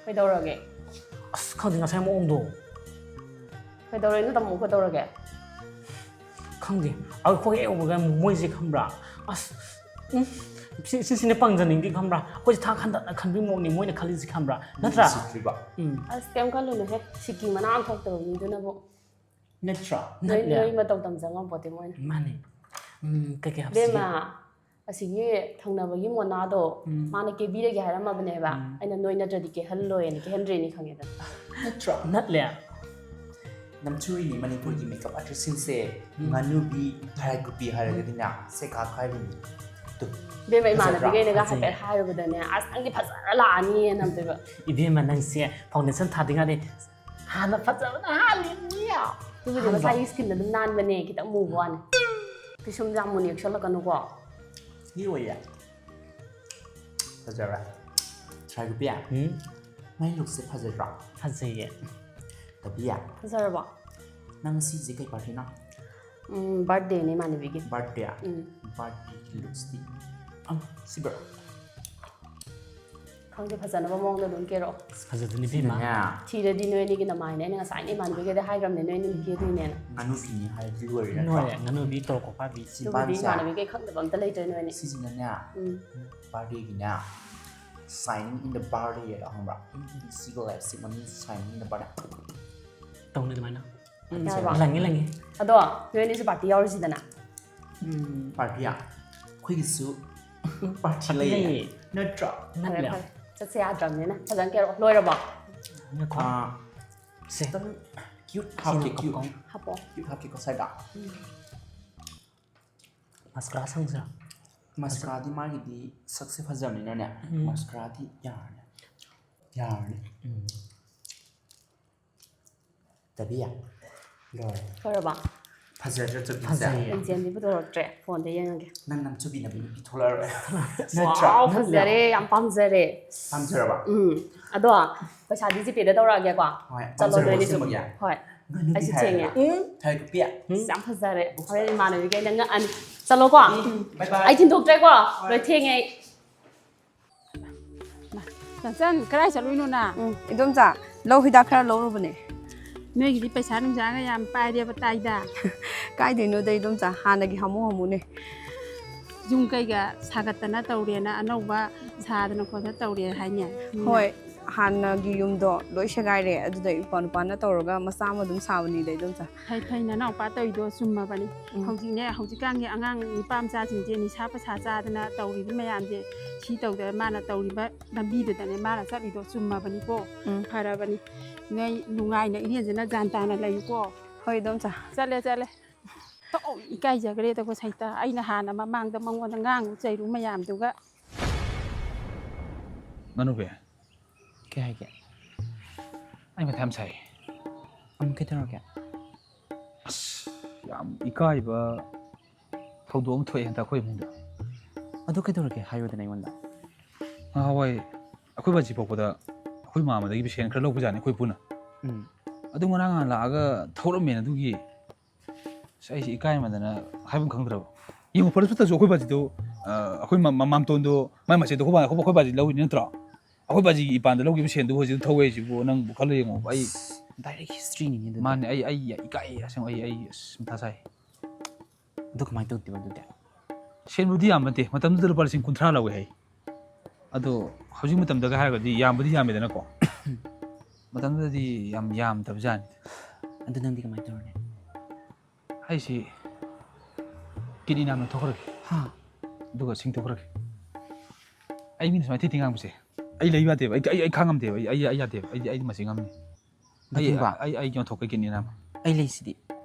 ꯀꯩꯗꯧꯔꯒꯦ? ꯑꯁ, ꯈꯪꯗꯦ, ꯉꯁꯥꯏ ꯃꯑꯣꯡꯗꯣ꯫ ꯀꯩꯗꯧꯔꯦꯅꯣ ꯇꯥꯃꯣ, ꯀꯩꯗꯧꯔꯒꯦ? ꯈꯪꯗꯦ, ꯑꯩꯈꯣꯏ ꯍꯦꯛ ꯎꯕꯒ ꯃꯣꯏꯁꯦ ꯈꯪꯕ꯭ꯔꯥ? ꯑꯁ, ꯎꯝ, ꯁꯤ, ꯁꯤꯁꯤꯅ ꯄꯪꯖꯅꯤꯡꯗꯦ ꯈꯪꯕ꯭ꯔꯥ? ꯑꯩꯈꯣꯏꯁꯦ ꯊꯥꯛ ꯍꯟꯗꯅ ꯈꯟꯕꯒꯤ ꯃꯑꯣꯡꯅꯤ ꯃꯣꯏꯅ ꯈꯜꯂꯤꯁꯦ ꯈꯪꯕ꯭ꯔꯥ? ꯅꯠꯇ꯭ꯔꯥ? ꯎꯁꯤꯠꯇ꯭ꯔꯤꯕ꯫ ꯎꯝ꯫ ꯑꯁ, ꯀꯩꯝ ꯈꯜꯂꯨꯅꯨꯍꯦ, ꯁꯤꯀꯤ ꯃꯅꯥ ꯑꯃ ꯊꯣꯛꯇꯕ ꯃꯤꯗꯨꯅꯕꯨ꯫ ꯅꯠꯇ꯭ꯔꯥ? ꯅꯣꯏ, ꯅꯠꯂꯦ꯫ ꯅꯣꯏ ꯃꯇꯧ ꯇꯝꯖ ꯉꯝꯄꯣꯠꯇꯦ ꯃꯣꯏꯅ꯫ ꯃꯥꯅꯦ꯫ ꯎꯝ, ꯀꯩꯀꯩ ꯍꯥꯞꯁꯤꯒꯦ? ꯕꯦꯝꯃ, ꯑꯁꯤꯒꯤ ꯊꯪꯅꯕꯒꯤ ꯃꯣꯅꯥꯗꯣ, ꯎꯝ꯫ ꯃꯥꯅ ꯀꯦꯕꯤꯔꯒꯦ ꯍꯥꯏꯔꯝꯃꯕꯅꯦꯕ꯫ ꯎꯝ꯫ ꯑꯩꯅ ꯅꯣꯏ ꯅꯠꯇ꯭ꯔꯗꯤ ꯀꯦꯍꯜꯂꯣꯏꯅ ꯀꯦꯍꯟꯗ꯭ꯔꯤꯅꯤ ꯈꯪꯉꯦꯗꯅ꯫ ꯅꯠꯇ꯭ꯔꯥ? ꯅꯠꯂꯦ꯫ ꯅꯝꯊꯨꯔꯤꯅꯤ ꯃꯅꯤꯄꯨꯔꯒꯤ makeup artistꯁꯤꯡꯁꯦ ꯎꯝ꯫ ꯉꯥꯅꯨꯕꯤ ꯊꯔꯥꯏ ꯀꯨꯞꯄꯤ ꯍꯥꯏꯔꯒꯗꯤꯅꯦ ꯁꯦꯀꯥ ꯈꯥꯏꯔꯤꯅꯤ꯫ ꯇꯨ꯫ ꯕꯦꯝꯃ, ꯐꯖꯗ꯭ꯔꯥ? ꯏꯃꯥꯟꯅꯕꯤꯈꯩꯅꯒ ꯐꯖꯩꯌꯦ꯫ ꯍꯥꯏꯐꯦꯠ ꯍꯥꯏꯔꯨꯕꯗꯅꯦ, "ꯑꯁ, ꯅꯪꯗꯤ ꯐꯖꯅ ꯂꯥꯛꯑꯅꯤꯌꯦ" ꯅꯝꯗꯣꯏꯕ꯫ ꯏꯕꯦꯝꯃ, ꯅꯪꯁꯦ foundation ꯊꯥꯗ꯭ꯔꯤꯉꯩꯗ ꯍꯥꯟꯅ ꯐꯖꯕꯅ ꯍꯥꯜꯂꯤꯅꯤ꯫ ꯑꯗꯨꯕꯨꯗꯤ ꯍꯥꯟꯕ꯫ ꯃꯁꯥꯒꯤ skinꯗ ꯑꯗꯨꯝ ꯅꯥꯟꯕꯅꯦ, ꯈꯤꯇꯪ ꯃꯨꯕ ꯋꯥꯅꯤ꯫ ꯄꯤꯁꯨꯝꯁꯦ ꯌꯥꯝ ꯃꯨꯅ ꯌꯦꯛꯁꯜꯂꯛꯀꯅꯨꯀꯣ꯫ ꯁꯤ ꯑꯣꯏꯌꯦ꯫ ꯐꯖꯔꯦ꯫ ꯁꯥꯏꯒꯨꯄꯤ꯫ ꯎꯝ? ꯃꯥꯏ lookꯁꯦ ꯐꯖꯗ꯭ꯔꯣ? ꯐꯖꯩꯌꯦ꯫ ꯇꯕꯤ꯫ ꯐꯖꯔꯕꯣ? ꯅꯪ ꯉꯁꯤꯁꯦ ꯀꯩ partyꯅꯣ? ꯎꯝ, birthdayꯅꯦ ꯏꯃꯥꯟꯅꯕꯤꯒꯤ꯫ Birthday? ꯎꯝ꯫ Birthdayꯒꯤ looksꯇꯤ꯫ ꯑꯝ, ꯁꯤꯕ꯭ꯔꯣ? ꯈꯪꯗꯦ, ꯐꯖꯅꯕ ꯃꯑꯣꯡꯗ ꯑꯗꯨꯝ ꯀꯦꯔꯛꯑꯣ꯫ ꯑꯁ, ꯐꯖꯗꯣꯏꯅꯤ ꯏꯕꯦꯝꯃ꯫ ꯁꯤꯅꯅꯦ꯫ ꯊꯤꯔꯗꯤ ꯅꯣꯏ ꯑꯅꯤꯒꯤ ꯅꯃꯥꯏꯅꯦ꯫ ꯑꯩꯅ ꯉꯁꯥꯏꯅ ꯏꯃꯥꯟꯅꯕꯤꯈꯩꯗ ꯍꯥꯏꯈ꯭ꯔꯕꯅꯦ, ꯅꯣꯏ ꯑꯅꯤ ꯀꯦꯗꯣꯏꯅꯦꯅ꯫ ꯉꯥꯅꯨꯕꯤꯅꯤ ꯍꯥꯏꯔꯗꯤ ꯂꯣꯏꯔꯦ ꯅꯠꯇ꯭ꯔꯣ? ꯂꯣꯏꯔꯦ, ꯉꯥꯅꯨꯕꯤ ꯇꯣꯔꯣ ꯀꯣꯄꯥꯕꯤ ꯁꯤ꯫ ꯑꯗꯨꯕꯨꯗꯤ ꯆꯤꯝꯕꯥꯟꯁꯦ꯫ ꯏꯃꯥꯟꯅꯕꯤꯈꯩ ꯈꯪꯗꯕ ꯑꯝꯇ ꯂꯩꯇ꯭ꯔꯦ ꯅꯣꯏ ꯑꯅꯤ꯫ ꯁꯤꯁꯤꯅꯅꯦ, ꯎꯝ꯫ Birthdayꯒꯤꯅꯦ, shining in the birthday ꯍꯥꯏꯗꯣ ꯈꯪꯕ꯭ꯔꯥ? ꯁꯤꯒ ꯂꯤꯞꯁꯇꯤꯛ ꯃꯃꯤꯡ shining in the birthday꯫ ꯇꯧꯅꯤ ꯑꯗꯨꯃꯥꯏꯅ꯫ ꯎꯝ, ꯌꯥꯔꯕꯣ? ꯂꯪꯉꯤ, ꯂꯪꯉꯤ꯫ ꯑꯗꯣ ꯅꯣꯏ ꯑꯅꯤꯁꯨ party ꯌꯥꯎꯔꯨꯁꯤꯗꯅ꯫ ꯎꯝ꯫ Partyꯌꯥ? ꯑꯩꯈꯣꯏꯒꯤꯁꯨ party party ꯂꯩꯌꯦ꯫ ꯂꯩꯌꯦ꯫ ꯅꯠꯇ꯭ꯔꯣ? ꯐꯔꯦ, ꯅꯠꯂꯦ꯫ ꯐꯔꯦ꯫ ꯆꯠꯁꯦ ꯌꯥꯗ꯭ꯔꯕꯅꯤꯅ꯫ ꯐꯖꯅ ꯀꯦꯔꯛꯑꯣ꯫ ꯂꯣꯏꯔꯕꯣ? ꯉꯥꯏꯈꯣ꯫ ꯑꯥ, ꯁꯦ꯫ ꯈꯤꯇꯪ cute ꯁꯤꯅ ꯍꯥꯞꯀꯦ, cute꯫ ꯀꯞꯄ꯫ ꯍꯥꯞꯄꯣ꯫ Cute ꯍꯥꯞꯀꯦꯀꯣ, ꯁ꯭ꯋꯥꯏꯗ꯫ ꯎꯝ꯫ Mascara ꯁꯪꯁꯤꯔꯥ? Mascaraꯗꯤ ꯃꯥꯒꯤꯗꯤ ꯁꯛꯁꯦ ꯐꯖꯕꯅꯤꯅꯅꯦ, ꯎꯝ꯫ Mascaraꯗꯤ ꯌꯥꯔꯅꯤ꯫ ꯌꯥꯔꯅꯤ꯫ ꯎꯝ꯫ ꯇꯕꯤ, ꯂꯣꯏꯔꯦ꯫ ꯂꯣꯏꯔꯕ? ꯐꯖꯗ꯭ꯔꯥ ꯆꯨꯕꯤꯁꯦ? ꯐꯖꯩꯌꯦ꯫ ꯂꯤꯡꯖꯦꯜꯗꯤꯕꯨ ꯇꯧꯔꯛꯇ꯭ꯔꯦ, ꯐꯣꯟꯗ ꯌꯦꯡꯉꯒꯦ꯫ ꯅꯪ ꯅꯝꯊꯨꯕꯤ ꯅꯝꯕꯤ ꯅꯨꯄꯤ ꯊꯣꯛꯂꯛꯑꯔꯣꯏ꯫ ꯅꯠꯇ꯭ꯔꯥ? Wow, ꯐꯖꯔꯦ, ꯌꯥꯝ ꯄꯥꯝꯖꯔꯦ꯫ ꯄꯥꯝꯖꯔꯕ? ꯎꯝ꯫ ꯑꯗꯣ ꯄꯩꯁꯥꯗꯤ GPayꯗ ꯇꯧꯔꯛꯑꯒꯦꯀꯣ꯫ ꯍꯣꯏ, ꯆꯠꯂꯣ, ꯄꯥꯝꯖꯔꯕ ꯅꯣꯏꯅꯤꯁꯨ꯫ ꯑꯁꯦꯡꯕꯒꯤ? ꯍꯣꯏ꯫ ꯉꯥꯅꯨꯕꯤ ꯑꯩꯁꯨ ꯍꯥꯏꯔꯒ꯫ ꯊꯦꯡꯉꯦ꯫ ꯎꯝ꯫ ꯊꯥꯏ ꯀꯨꯞꯄꯤ꯫ ꯎꯝ꯫ ꯌꯥꯝ ꯐꯖꯔꯦ꯫ ꯍꯣꯔꯦꯟ ꯏꯃꯥꯟꯅꯕꯤꯈꯩꯅ ꯉꯛꯑꯅꯤ꯫ ꯆꯠꯂꯣꯀꯣ꯫ ꯎꯝ, bye bye꯫ ꯑꯩ ꯊꯤꯟꯗꯣꯛꯇ꯭ꯔꯦꯀꯣ꯫ ꯍꯣꯏ꯫ ꯂꯣꯏ ꯊꯦꯡꯉꯦ ꯑꯩ꯫ ꯆꯟꯆꯟ, ꯀꯗꯥꯏ ꯆꯠꯂꯨꯏꯅꯣ ꯅꯪ? ꯎꯝ, ꯏꯗꯣꯝꯆꯥ, ꯂꯧ ꯍꯤꯗꯥꯛ ꯈꯔ ꯂꯧꯔꯨꯕꯅꯦ꯫ ꯅꯣꯏꯒꯤꯗꯤ ꯄꯩꯁꯥ ꯅꯨꯡꯁꯥꯒ ꯌꯥꯝ ꯄꯥꯏꯔꯦꯕ ꯇꯥꯏꯗ꯫ ꯀꯥꯏꯗꯩꯅꯣꯗ ꯏꯗꯣꯝꯆꯥ, ꯍꯥꯟꯅꯒꯤ ꯍꯥꯃꯨ ꯍꯥꯃꯨꯅꯦ꯫ ꯌꯨꯝ ꯀꯩꯒ ꯁꯥꯒꯠꯇꯅ ꯇꯧꯔꯦꯅ, ꯑꯅꯧꯕ ꯁꯥꯗꯅ ꯈꯣꯠꯇꯅ ꯇꯧꯔꯦ ꯍꯥꯏꯅꯦ꯫ ꯍꯣꯏ, ꯍꯥꯟꯅꯒꯤ ꯌꯨꯝꯗꯣ ꯂꯣꯏ ꯁꯦꯒꯥꯏꯔꯦ, ꯑꯗꯨꯗ ꯏꯄ꯭ꯋꯥ ꯅꯨꯄꯥꯅ ꯇꯧꯔꯒ ꯃꯆꯥ ꯑꯃ ꯑꯗꯨꯝ ꯁꯥꯕꯅꯤꯗ ꯏꯗꯣꯝꯆꯥ꯫ ꯐꯩ ꯐꯩ, ꯅꯅꯥꯎꯄꯥ ꯇꯧꯔꯤꯗꯣ ꯆꯨꯝꯃꯕꯅꯤ꯫ ꯎꯝ꯫ ꯍꯧꯖꯤꯛꯅꯦ, ꯍꯧꯖꯤꯛꯀꯥꯟꯒꯤ ꯑꯉꯥꯡ ꯅꯨꯄꯥ ꯃꯆꯥꯁꯤꯡꯁꯦ ꯅꯤꯁꯥ ꯄꯁꯥ ꯆꯥꯗꯅ ꯇꯧꯔꯤꯕ ꯃꯌꯥꯝꯁꯦ, ꯁꯤ ꯇꯧꯗꯅ ꯃꯥꯅ ꯇꯧꯔꯤꯕ ꯂꯝꯕꯤꯗꯨꯗꯅꯦ ꯃꯥꯅ ꯆꯠꯂꯤꯗꯣ ꯆꯨꯝꯃꯕꯅꯤꯀꯣ꯫ ꯎꯝ꯫ ꯐꯔꯕꯅꯤ꯫ ꯅꯣꯏ ꯅꯨꯡꯉꯥꯏꯅ ꯏꯔꯦꯟꯖꯅ ꯒ꯭ꯌꯥꯟ ꯇꯥꯅ ꯂꯩꯌꯨꯀꯣ꯫ ꯍꯣꯏ ꯏꯗꯣꯝꯆꯥ꯫ ꯆꯠꯂꯦ, ꯆꯠꯂꯦ꯫ ꯊꯣꯛ, ꯏꯀꯥꯏꯖꯈ꯭ꯔꯦꯗꯀꯣ ꯁꯩꯇ꯫ ꯑꯩꯅ ꯍꯥꯟꯅ ꯃꯃꯥꯡꯗ ꯃꯉꯣꯟꯗ ꯉꯥꯡꯉꯨ ꯆꯩꯔꯨ ꯃꯌꯥꯝꯗꯨꯒ꯫ ꯉꯥꯅꯨꯕꯤ꯫ ꯀꯩ ꯍꯥꯏꯒꯦ? ꯑꯩ ꯃꯊꯥ ꯌꯥꯝ ꯁꯥꯏ꯫ ꯑꯃꯨꯛ ꯀꯩꯗꯧꯔꯒꯦ? ꯑꯁ, ꯌꯥꯝ ꯏꯀꯥꯏꯕ ꯊꯧꯗꯣꯛ ꯑꯃ ꯊꯣꯛꯑꯦ ꯍꯟꯗꯛ ꯑꯩꯈꯣꯏ ꯏꯃꯨꯡꯗ꯫ ꯑꯗꯨ ꯀꯩꯗꯧꯔꯒꯦ? ꯍꯥꯏꯌꯨꯗꯅ ꯑꯩꯉꯣꯟꯗ꯫ ꯉꯍꯥꯟꯋꯥꯏ ꯑꯩꯈꯣꯏ ꯕꯥꯖꯤ ꯄꯣꯛꯄꯗ ꯑꯩꯈꯣꯏ ꯃꯥꯃꯗꯒꯤ ꯁꯦꯟ ꯈꯔ ꯂꯧꯕꯖꯥꯠꯅꯤ ꯑꯩꯈꯣꯏ ꯄꯨꯅ꯫ ꯎꯝ꯫ ꯑꯗꯨ ꯉꯔꯥꯡ ꯅꯍꯥꯟ ꯂꯥꯛꯑꯒ ꯊꯧꯔꯝꯃꯦꯅ ꯑꯗꯨꯒꯤ ꯑꯁ, ꯑꯩꯁꯦ ꯏꯀꯥꯏꯃꯟꯗꯅ ꯍꯥꯏꯐꯝ ꯈꯪꯗ꯭ꯔꯕ꯫ ꯌꯦꯡꯉꯨ, ꯐꯔꯁꯨ ꯐꯠꯇ꯭ꯔꯁꯨ ꯑꯩꯈꯣꯏ ꯕꯥꯖꯤꯗꯣ, ꯑ, ꯑꯩꯈꯣꯏ ꯃ-, ꯃ-, ꯃꯥꯝꯇꯣꯟꯗꯣ ꯃꯥꯏ ꯃꯆꯦꯗꯣ ꯑꯩꯈꯣꯏ ꯕꯥ-, ꯑꯩꯈꯣꯏ ꯕꯥꯖꯤ ꯂꯧꯔꯤꯅꯤ ꯅꯠꯇ꯭ꯔꯣ? ꯑꯩꯈꯣꯏ ꯕꯥꯖꯤꯒꯤ ꯏꯄꯥꯟꯗ ꯂꯧꯈꯤꯕ ꯁꯦꯟꯗꯨꯕꯨ ꯍꯧꯖꯤꯛ ꯊꯧꯋꯦ ꯍꯥꯏꯁꯤꯕꯨ ꯅꯪꯕꯨ ꯈꯜꯂ ꯌꯦꯡꯉꯣ꯫ ꯑꯩ ꯑꯁ, direct historyꯅꯤꯅꯦ ꯑꯗꯨꯗꯤ꯫ ꯃꯥꯅꯦ, ꯑꯩ, ꯑꯩ ꯏꯀꯥꯏ ꯑꯁꯦꯡꯕ, ꯑꯩ, ꯑꯩ ꯑꯁ ꯃꯊꯥ ꯁꯥꯏ꯫ ꯑꯗꯨ ꯀꯃꯥꯏꯅ ꯇꯧꯗꯣꯏꯕ ꯑꯗꯨꯗꯤ? ꯁꯦꯟꯕꯨꯗꯤ ꯌꯥꯝꯕ ꯅꯠꯇꯦ, ꯃꯇꯝꯗꯨꯗ ꯂꯨꯄꯥ ꯂꯤꯁꯤꯡ ꯀꯨꯟꯊ꯭ꯔꯥ ꯂꯧꯋꯦ ꯍꯥꯏ꯫ ꯑꯗꯣ ꯍꯧꯖꯤꯛ ꯃꯇꯝꯗꯒ ꯍꯥꯏꯔꯒꯗꯤ ꯌꯥꯝꯕꯗꯤ ꯌꯥꯝꯃꯦꯗꯅꯀꯣ꯫ ꯃꯇꯝꯗꯨꯗꯗꯤ ꯌꯥꯝ ꯌꯥꯝꯗꯕꯖꯥꯠꯅꯤ꯫ ꯑꯗꯨ ꯅꯪꯗꯤ ꯀꯃꯥꯏꯅ ꯇꯧꯔꯅꯤ? ꯑꯩꯁꯤ ꯀꯤꯠꯅꯤ ꯅꯥꯝꯅ ꯊꯣꯛꯈ꯭ꯔꯒꯦ꯫ ꯍꯥ? ꯑꯗꯨꯒ ꯁꯤꯡꯊꯣꯛꯈ꯭ꯔꯒꯦ꯫ ꯑꯩ ꯃꯤꯅ ꯁꯨꯃꯥꯏꯅ ꯊꯤ ꯊꯤ ꯉꯥꯡꯕꯁꯦ ꯑꯩ ꯂꯩꯕ ꯌꯥꯗꯦꯕ꯫ ꯑꯩ, ꯑꯩ, ꯑꯩ ꯈꯥꯡꯉꯝꯗꯦꯕ꯫ ꯑꯩ, ꯑꯩ, ꯑꯩ ꯌꯥꯗꯦꯕ꯫ ꯑꯩꯗꯤ, ꯑꯩꯗꯤ ꯃꯁꯤ ꯉꯝꯅꯤ꯫ ꯑꯩ, ꯅꯊꯤꯡꯕ? ꯑꯩ, ꯑꯩ ꯌꯣꯟꯊꯣꯛꯀꯦ ꯀꯤꯠꯅꯤ ꯅꯥꯝ꯫ ꯑꯩ ꯂꯩꯁꯤꯗꯤ꯫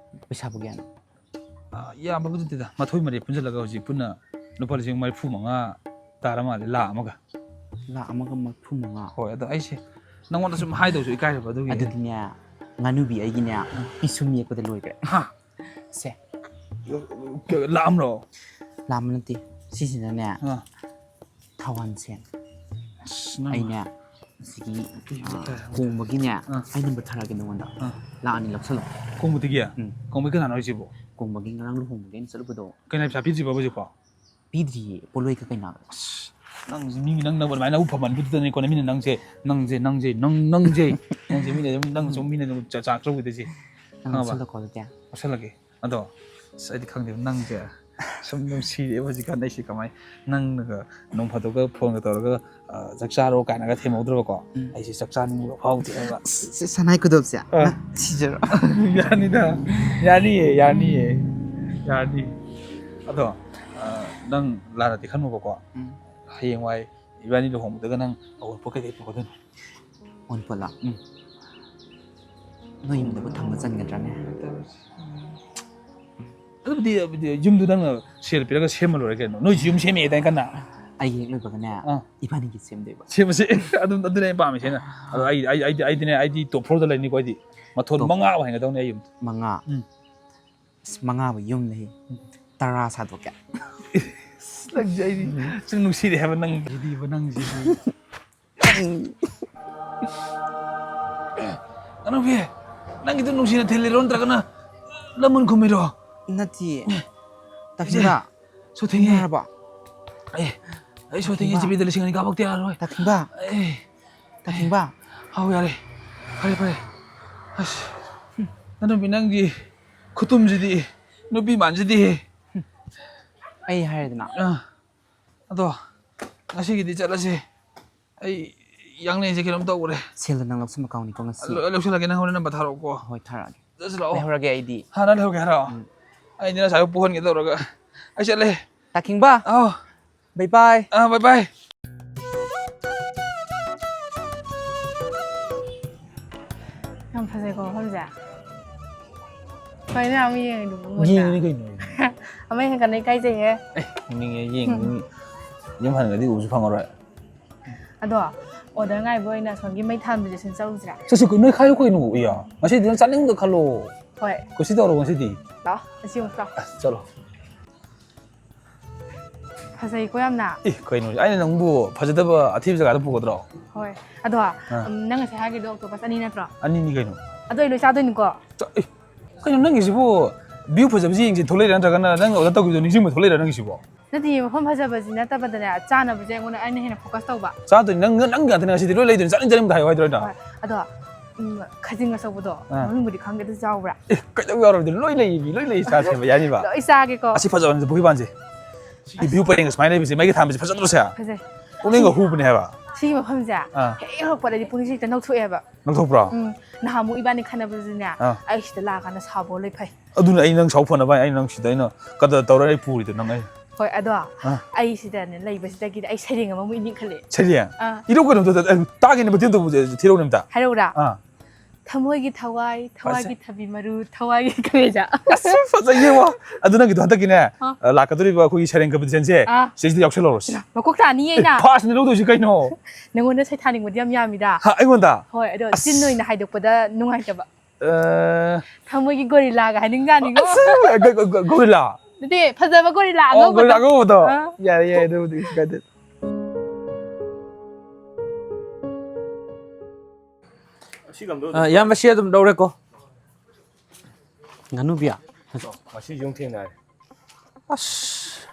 ꯄꯩꯁꯥꯕꯨ ꯀꯌꯥꯅꯣ? ꯑ, ꯌꯥꯝꯕꯕꯨꯗꯤ ꯅꯠꯇꯦꯗ꯫ ꯃꯊꯣꯏ ꯃꯔꯤ ꯄꯨꯟꯁꯤꯜꯂꯒ ꯍꯧꯖꯤꯛ ꯄꯨꯟꯅ ꯂꯨꯄꯥ ꯂꯤꯁꯤꯡ ꯃꯔꯤꯐꯨ ꯃꯉꯥ ꯇꯥꯔ ꯃꯥꯜꯂꯦ, ꯂꯥꯈ ꯑꯃꯒ꯫ ꯂꯥꯈ ꯑꯃꯒ ꯃꯔꯤꯐꯨ ꯃꯉꯥ? ꯍꯣꯏ, ꯑꯗꯣ ꯑꯩꯁꯦ ꯅꯪꯉꯣꯟꯗ ꯁꯨꯝ ꯍꯥꯏꯗꯧꯁꯨ ꯏꯀꯥꯏꯔꯕ ꯑꯗꯨꯒꯤ꯫ ꯑꯗꯨꯗꯤꯅꯦ, ꯉꯥꯅꯨꯕꯤ ꯑꯩꯒꯤꯅꯦ, ꯎꯝ꯫ ꯄꯤꯁꯨꯝ ꯌꯦꯛꯄꯗ ꯂꯣꯏꯈ꯭ꯔꯦ꯫ ꯍꯥ? ꯁꯦ꯫ ꯂꯥꯛꯑꯝꯔꯣ? ꯂꯥꯛꯑꯝꯕ ꯅꯠꯇꯦ꯫ ꯁꯤꯁꯤꯅꯅꯦ, ꯑꯥ꯫ ꯊꯋꯥꯟꯁꯦꯟ꯫ ꯑꯁ, ꯅꯪ ꯑꯩꯅꯦ, ꯑꯁꯤꯒꯤ, ꯀꯩ ꯑꯥ, ꯍꯥꯏꯇꯥꯔꯦ? ꯀꯣꯡꯕꯒꯤꯅꯦ, ꯑꯥ꯫ ꯑꯩ ꯅꯝꯕꯔ ꯊꯥꯔꯛꯑꯒꯦ ꯅꯉꯣꯟꯗ꯫ ꯑꯥ꯫ ꯂꯥꯛꯑꯅꯤ ꯂꯧꯁꯜꯂꯣ꯫ ꯀꯣꯡꯕꯗꯒꯤ? ꯎꯝ꯫ ꯀꯣꯡꯕꯒꯤ ꯀꯅꯥꯅꯣ ꯍꯥꯏꯁꯤꯕꯣ? ꯀꯣꯡꯕꯒꯤ ꯉꯔꯥꯡ ꯂꯨꯍꯣꯡꯕꯒꯤ ꯑꯩꯅ ꯆꯠꯂꯨꯕꯗꯣ꯫ ꯀꯩꯅꯣ ꯄꯩꯁꯥ ꯄꯤꯗ꯭ꯔꯤꯕꯣ ꯍꯧꯖꯤꯛꯐꯥꯎ? ꯄꯤꯗ꯭ꯔꯤꯌꯦ, ꯄꯣꯠꯂꯣꯏ ꯀꯩꯀꯩꯅ꯫ ꯑꯁ, ꯅꯪꯁꯦ ꯃꯤ, ꯅꯪꯅ ꯑꯗꯨꯃꯥꯏꯅ ꯎ ꯐꯝꯃꯟꯕꯗꯨꯗꯅꯤꯀꯣ ꯃꯤꯅ ꯅꯪꯁꯦ, ꯅꯪꯁꯦ, ꯅꯪꯁꯦ, ꯅꯪ, ꯅꯪꯁꯦ, ꯅꯪꯁꯦ, ꯃꯤꯅ ꯑꯗꯨꯝ, ꯅꯪ ꯁꯨꯝ, ꯃꯤꯅ ꯑꯗꯨꯝ ꯆꯥ-, ꯆꯥꯛ ꯆꯧꯈꯤꯗꯣꯏꯁꯦ꯫ ꯅꯪ ꯈꯪꯉꯕ? ꯂꯧꯁꯜꯂꯣꯀꯣ ꯑꯗꯨꯗꯤ꯫ ꯂꯧꯁꯜꯂꯒꯦ꯫ ꯑꯗꯣ, ꯑꯁ, ꯑꯩꯗꯤ ꯈꯪꯗꯦ, ꯅꯪꯁꯦ ꯁꯨꯝ ꯅꯨꯡꯁꯤꯔꯛꯑꯦꯕ ꯍꯧꯖꯤꯛꯀꯥꯟ꯫ ꯑꯩꯁꯦ ꯀꯃꯥꯏ, ꯅꯪꯅꯒ ꯅꯣꯡ ꯐꯥꯗꯣꯛꯀ ꯐꯣꯟꯒ ꯇꯧꯔꯒ, ꯑ, "ꯆꯥꯛ ꯆꯥꯔꯣ" ꯀꯥꯏꯅꯒ ꯊꯦꯝꯍꯧꯗ꯭ꯔꯕꯀꯣ, ꯎꯝ꯫ ꯑꯩꯁꯦ ꯆꯥꯛ ꯆꯥꯅꯤꯡꯕ ꯐꯥꯎꯗꯦ ꯍꯥꯏꯕ꯫ ꯁ-, ꯁ-, ꯁꯅꯥꯏ ꯈꯨꯗꯣꯞꯁꯦ꯫ ꯑ꯫ ꯅꯪ ꯁꯤꯖꯔꯣ? ꯌꯥꯅꯤꯗ꯫ ꯌꯥꯅꯤꯌꯦ, ꯌꯥꯅꯤꯌꯦ꯫ ꯌꯥꯅꯤ꯫ ꯑꯗꯣ, ꯑ, ꯅꯪ ꯂꯥꯟꯅꯗꯤ ꯈꯟꯅꯨꯕꯀꯣ꯫ ꯎꯝ꯫ ꯍꯌꯦꯡꯋꯥꯏ ꯏꯕꯥꯅꯤ ꯂꯨꯍꯣꯡꯕꯗꯒ ꯅꯪ ꯑꯋꯨꯟꯄꯣꯠ ꯀꯩꯀꯩ ꯄꯨꯔꯛꯀꯗꯣꯏꯅꯣ? ꯑꯋꯨꯟꯄꯣꯠꯂꯣ? ꯎꯝ꯫ ꯅꯣꯏ ꯌꯨꯝꯗꯕꯨ ꯊꯝꯕ ꯆꯟꯒꯗ꯭ꯔꯥꯅꯦ? ꯑꯗꯨꯕꯨꯗꯤ, ꯑꯗꯨꯕꯨꯗꯤ ꯌꯨꯝꯗꯨ ꯅꯪꯅ ꯁꯦꯜ ꯄꯤꯔꯒ ꯁꯦꯝꯃ ꯂꯣꯏꯔꯦ ꯀꯩꯅꯣ꯫ ꯅꯣꯏꯁꯨ ꯌꯨꯝ ꯁꯦꯝꯃꯦ ꯍꯥꯏꯗꯥꯏ ꯀꯟꯅ? ꯑꯩꯒꯤ ꯍꯦꯛ ꯂꯣꯏꯕꯒꯅꯦ, ꯑꯥ꯫ ꯏꯕꯥꯅꯤꯒꯤ ꯁꯦꯝꯗꯣꯏꯕ꯫ ꯁꯦꯝꯃꯁꯦ꯫ ꯑꯗꯨꯝ, ꯑꯗꯨꯅꯦ ꯑꯩꯅ ꯄꯥꯝꯃꯤꯁꯦ ꯑꯩꯅ꯫ ꯑꯗꯣ ꯑꯩ, ꯑꯩ, ꯑꯩꯗꯤ, ꯑꯩꯗꯤꯅꯦ, ꯑꯩꯗꯤ top floorꯗ ꯂꯩꯅꯤꯀꯣ ꯑꯩꯗꯤ꯫ ꯃꯊꯣꯟ top ꯃꯉꯥ ꯍꯦꯟꯒꯗꯧꯅꯦ ꯑꯩ ꯌꯨꯝ꯫ ꯃꯉꯥ? ꯎꯝ꯫ ꯑꯁ, ꯃꯉꯥꯕꯨ ꯌꯨꯝ ꯂꯩ꯫ ꯎꯝ꯫ ꯇꯔꯥ ꯁꯥꯗꯣꯛꯀꯦ꯫ ꯑꯁ, ꯅꯪꯁꯦ ꯑꯩꯗꯤ ꯁꯨꯝ ꯅꯨꯡꯁꯤꯔꯦ ꯍꯥꯏꯕ ꯅꯪꯁꯤꯗꯤꯕ, ꯅꯪꯁꯤꯗꯤ꯫ ꯀꯩꯅꯣꯕꯤ, ꯅꯪꯒꯤꯗꯣ ꯅꯨꯡꯁꯤꯅ ꯊꯤꯜꯂꯤꯔꯣ ꯅꯠꯇ꯭ꯔꯒꯅ ꯂꯃꯟ ꯈꯨꯝꯃꯤꯔꯣ? ꯅꯠꯇꯤꯌꯦ꯫ ꯇꯥꯈꯤꯕ? ꯁꯣ ꯊꯦꯡꯉꯦ꯫ ꯌꯥꯔꯕꯣ? ꯑꯦ, ꯑꯩ ꯁꯣ ꯊꯦꯡꯉꯦ꯫ ꯇꯥꯈꯤꯕ? ꯖꯤꯄꯦꯗ ꯂꯤꯁꯤꯡ ꯑꯅꯤ ꯀꯥꯞꯄꯛꯇ ꯌꯥꯔꯣꯏ꯫ ꯇꯥꯈꯤꯕ? ꯑꯦ꯫ ꯇꯥꯈꯤꯕ? ꯍꯥꯎ, ꯌꯥꯔꯦ꯫ ꯐꯔꯦ, ꯐꯔꯦ꯫ ꯑꯁ, ꯅꯅꯨꯄꯤ ꯅꯪꯒꯤ ꯈꯨꯇꯨꯝꯁꯤꯗꯤ, ꯅꯨꯄꯤ ꯃꯥꯟꯁꯤꯗꯤ꯫ ꯑꯩ ꯍꯥꯏꯔꯦꯗꯅ꯫ ꯑꯥ꯫ ꯑꯗꯣ, ꯉꯁꯤꯒꯤꯗꯤ ꯆꯠꯂꯁꯦ꯫ ꯑꯩ ꯌꯥꯡꯂꯦꯟꯁꯦ ꯀꯩꯅꯣꯝ ꯇꯧꯔꯦ꯫ ꯁꯦꯜꯗꯣ ꯅꯪ ꯂꯧꯁꯟꯕ ꯀꯥꯎꯅꯤꯀꯣ ꯉꯁꯤ꯫ ꯂꯧ-, ꯂꯧꯁꯜꯂꯒꯦ, ꯅꯪ ꯍꯣꯔꯦꯟ ꯅꯝꯕꯔ ꯊꯥꯔꯛꯑꯣꯀꯣ꯫ ꯍꯣꯏ, ꯊꯥꯔꯛꯑꯒꯦ꯫ ꯆꯠꯁꯤ ꯂꯥꯛꯑꯣ꯫ ꯂꯩꯍꯧꯔꯒꯦ ꯑꯩꯗꯤ꯫ ꯍꯥꯟꯅ ꯂꯩꯍꯧꯒꯦ ꯍꯥꯏꯔꯣ? ꯎꯝ꯫ ꯑꯩꯗꯤ ꯅꯁꯥꯏꯕꯨ ꯄꯨꯍꯟꯒꯦ ꯇꯧꯔꯒ꯫ ꯑꯩ ꯆꯠꯂꯦ꯫ ꯇꯥꯈꯤꯡꯕ꯫ ꯑꯥꯎ꯫ Bye bye꯫ ꯑꯥ, bye bye꯫ ꯌꯥꯝ ꯐꯖꯩꯀꯣ ꯃꯐꯝꯁꯦ꯫ ꯀꯩꯅꯣ ꯌꯥꯝ ꯌꯦꯡꯉꯤꯗꯨꯕꯨ ꯃꯨꯟꯅ? ꯌꯦꯡꯉꯤꯅꯤ ꯀꯩꯅꯣ꯫ ꯑꯃ ꯍꯦꯟꯒꯠꯅ ꯏꯀꯥꯏꯖꯩꯍꯦ꯫ ꯑꯦ, ꯌꯦꯡꯅꯤꯡꯉꯦ, ꯌꯦꯡꯅꯤꯡꯉꯤ꯫ ꯌꯨꯝ ꯍꯟꯈ꯭ꯔꯗꯤ ꯎꯕꯁꯨ ꯐꯪꯉꯔꯣꯏ꯫ ꯑꯗꯣ, order ꯉꯥꯏꯕ ꯑꯣꯏꯅ ꯑꯁꯣꯝꯒꯤ ꯃꯩ ꯊꯥꯟꯕꯁꯦ ꯁꯤꯗ ꯆꯠꯂꯨꯁꯤꯔꯥ? ꯆꯠꯁꯤ, ꯀꯩꯅꯣ, ꯅꯣꯏ ꯈꯥꯏꯌꯨ ꯀꯩꯅꯣ, ꯏꯌꯥ꯫ ꯉꯁꯤꯗꯤ ꯅꯪ ꯆꯥꯅꯤꯡꯕꯗ ꯈꯜꯂꯣ꯫ ꯍꯣꯏ꯫ ꯀꯨꯁꯤ ꯇꯧꯔꯣ ꯉꯁꯤꯗꯤ꯫ ꯂꯥꯛꯑꯣ, ꯉꯁꯤ ꯑꯃꯨꯛ ꯂꯥꯛꯑꯣ꯫ ꯑꯁ, ꯆꯠꯂꯣ꯫ ꯐꯖꯩꯀꯣ ꯌꯥꯝꯅ꯫ ꯑꯦ, ꯀꯩꯅꯣ, ꯑꯩꯅ ꯅꯪꯕꯨ ꯐꯖꯗꯕ ꯑꯊꯤꯕ ꯖꯒꯥꯗ ꯄꯨꯒꯗ꯭ꯔꯣ? ꯍꯣꯏ꯫ ꯑꯗꯣ, ꯑꯥ꯫ ꯎꯝ, ꯅꯪ ꯉꯁꯥꯏ ꯍꯥꯏꯈꯤꯗꯣ octopus ꯑꯅꯤ ꯅꯠꯇ꯭ꯔꯣ? ꯑꯅꯤꯅꯤ ꯀꯩꯅꯣ꯫ ꯑꯗꯣ ꯑꯩ ꯂꯣꯏ ꯆꯥꯗꯣꯏꯅꯤꯀꯣ? ꯆꯥ-, ꯑꯦ, ꯀꯩꯅꯣ ꯅꯪꯒꯤꯁꯤꯕꯨ? View ꯐꯖꯕꯁꯤ ꯌꯦꯡꯁꯤ ꯊꯣꯛꯂꯛꯏꯔꯥ ꯅꯠꯇ꯭ꯔꯒꯅ ꯅꯪ order ꯇꯧꯈꯤꯕꯗꯣ ꯅꯤꯡꯁꯤꯡꯕ ꯊꯣꯛꯂꯛꯏꯔꯥ ꯅꯪꯒꯤꯁꯤꯕꯣ? ꯅꯠꯇꯦ, ꯃꯐꯝ ꯐꯖꯕꯁꯤ ꯅꯠꯇꯕꯗꯅꯦ, ꯆꯥꯅꯕꯁꯦ ꯑꯩꯉꯣꯟꯗ, ꯑꯩꯅ ꯍꯦꯟꯅ ꯐꯣꯀꯁ ꯇꯧꯕ꯫ ꯆꯥꯗꯣꯏꯅꯤ, ꯅꯪ ꯅꯪ ꯉꯥꯛꯇꯅꯦ ꯉꯁꯤꯗꯤ꯫ ꯂꯣꯏ ꯂꯩꯗꯣꯏꯅꯤ, ꯆꯥꯅꯤꯡ ꯆꯥꯅꯤꯡꯕꯗ ꯍꯥꯏꯌꯣ ꯍꯥꯏꯗ꯭ꯔꯣ ꯑꯩꯅ? ꯍꯣꯏ꯫ ꯑꯗꯣ, ꯎꯝ, ꯈꯥꯖꯤꯡ ꯑꯆꯧꯕꯗꯣ, ꯑꯥ꯫ ꯃꯃꯤꯡꯕꯨꯗꯤ ꯈꯪꯗꯦ, ꯑꯗꯨ ꯆꯥꯎꯕ꯭ꯔꯥ? ꯑꯦ, ꯀꯩꯗꯧ ꯌꯥꯎꯔꯣꯏꯗꯣꯏꯅꯣ? ꯂꯣꯏ ꯂꯩ, ꯂꯣꯏ ꯂꯩ, ꯆꯥꯁꯦꯕ, ꯌꯥꯅꯤꯕ? ꯂꯣꯏ ꯆꯥꯒꯦꯀꯣ꯫ ꯑꯁꯤ ꯐꯖꯕꯅꯤ, ꯄꯨꯈ꯭ꯔꯤ ꯄꯥꯟꯁꯦ꯫ ꯁꯤ ꯚ꯭ꯌꯨ ꯄꯔꯦꯡ ꯁꯨꯃꯥꯏꯅ ꯂꯩꯕꯁꯦ, ꯃꯩꯒ ꯊꯥꯟꯕꯁꯦ ꯐꯖꯗ꯭ꯔꯣ ꯁꯦ? ꯐꯖꯩ꯫ ꯄꯨꯛꯅꯤꯡꯒ ꯍꯨꯕꯅꯦ ꯍꯥꯏꯕ꯫ ꯁꯤꯒꯤ ꯃꯐꯝꯁꯦ ꯑꯥ꯫ ꯍꯦꯛ ꯌꯧꯔꯛꯄꯗꯗꯤ ꯄꯨꯛꯅꯤꯡꯁꯦ ꯍꯦꯛꯇ ꯅꯧꯊꯣꯛꯑꯦꯕ꯫ ꯅꯧꯊꯣꯛꯄ꯭ꯔꯣ? ꯎꯝ, ꯅꯍꯥꯟꯃꯨꯛ ꯏꯕꯥꯅꯤ ꯈꯟꯅꯕꯗꯨꯅꯦ, ꯑꯥ꯫ ꯑꯩ ꯁꯤꯗ ꯂꯥꯛꯑꯀꯥꯟꯗ ꯁꯥꯎꯕ ꯂꯣꯏ ꯐꯩ꯫ ꯑꯗꯨꯅ ꯑꯩ ꯅꯪ ꯁꯥꯎ ꯐꯅꯕ ꯑꯩ ꯅꯪ ꯁꯤꯗ ꯑꯩꯅ ꯀꯗꯔ ꯇꯧꯔ ꯑꯩ ꯄꯨꯔꯤꯗꯣ ꯅꯪ ꯑꯩ꯫ ꯍꯣꯏ, ꯑꯗꯣ ꯑꯥ꯫ ꯑꯩ ꯁꯤꯗꯅꯦ ꯂꯩꯕꯁꯤꯗꯒꯤꯗꯤ ꯑꯩ ꯁꯩꯔꯦꯡ ꯑꯃꯃꯨꯛ ꯏꯅꯤꯡꯈꯠꯂꯛꯑꯦ꯫ ꯁꯩꯔꯦꯡ? ꯑꯥ꯫ ꯏꯔꯧ ꯀꯩꯅꯣꯝꯇ, ꯑꯦ, ꯇꯥꯒꯦꯅꯦ, ꯃꯇꯦꯛ ꯑꯃꯇꯕꯨ ꯊꯤꯔꯧꯅꯦ ꯑꯝꯇ꯫ ꯍꯥꯏꯔꯛꯎꯔꯥ? ꯑꯥ꯫ ꯊꯃꯣꯏꯒꯤ ꯊꯋꯥꯏ, ꯊꯋꯥꯏꯒꯤ ꯊꯕꯤ ꯃꯔꯨ, ꯊꯋꯥꯏꯒꯤ ꯀꯔꯤꯗ? ꯑꯁ, ꯐꯖꯩꯌꯦ ꯋꯥ꯫ ꯑꯗꯨ ꯅꯪꯒꯤꯗꯣ ꯍꯟꯗꯛꯀꯤꯅꯦ, ꯑꯥ꯫ ꯑ, ꯂꯥꯛꯀꯗꯧꯔꯤꯕ ꯑꯩꯈꯣꯏꯒꯤ ꯁꯩꯔꯦꯡ ꯀꯝꯄꯤꯇꯤꯁꯟꯁꯦ, ꯑꯥ꯫ ꯁꯤꯗꯩꯁꯤꯗ ꯌꯥꯎꯁꯜꯍꯧꯔꯁꯤ꯫ ꯃꯀꯣꯛ ꯇꯥꯅꯤꯌꯦ ꯑꯩꯅ꯫ ꯐꯥꯔꯁꯅꯦ ꯂꯧꯗꯣꯏꯁꯤ ꯀꯩꯅꯣ? ꯅꯪꯉꯣꯟꯗ ꯁꯩꯊꯥꯅꯤꯡꯕꯗꯤ ꯌꯥꯝ ꯌꯥꯝꯃꯤꯗ꯫ ꯍꯥ, ꯑꯩꯉꯣꯟꯗ? ꯍꯣꯏ, ꯑꯗꯣ ꯑꯁ꯫ ꯆꯤꯟ ꯑꯣꯏꯅ ꯍꯥꯏꯗꯣꯛꯄꯗ ꯅꯨꯡꯉꯥꯏꯇꯕ꯫ ꯑ, ꯊꯃꯣꯏꯒꯤ ꯒꯣꯔꯤꯂꯥꯒ ꯍꯥꯏꯅꯤꯡꯖꯥꯅꯤꯀꯣ꯫ ꯑꯁ, ꯒ-, ꯒ-, ꯒ-, ꯒꯣꯔꯤꯂꯥ? ꯅꯠꯇꯦ, ꯐꯖꯕ ꯒꯣꯔꯤꯂꯥ ꯑꯣ, ꯒꯣꯔꯤꯂꯥ ꯑꯉꯧꯕꯗꯣ꯫ ꯑꯉꯧꯕꯗꯣ? ꯑꯥ꯫ ꯌꯥꯔꯦ, ꯌꯥꯔꯦ, ꯑꯗꯨꯕꯨꯗꯤ ꯀꯩꯁꯨ ꯀꯥꯏꯗꯦ꯫ ꯑ, ꯏꯌꯥꯝꯕ, ꯁꯤ ꯑꯗꯨꯝ ꯂꯧꯔꯦꯀꯣ꯫ ꯉꯥꯅꯨꯕꯤ꯫ ꯉꯁꯤꯁꯨ ꯑꯃꯨꯛ ꯊꯦꯡꯅꯔꯦ꯫ ꯑꯁ,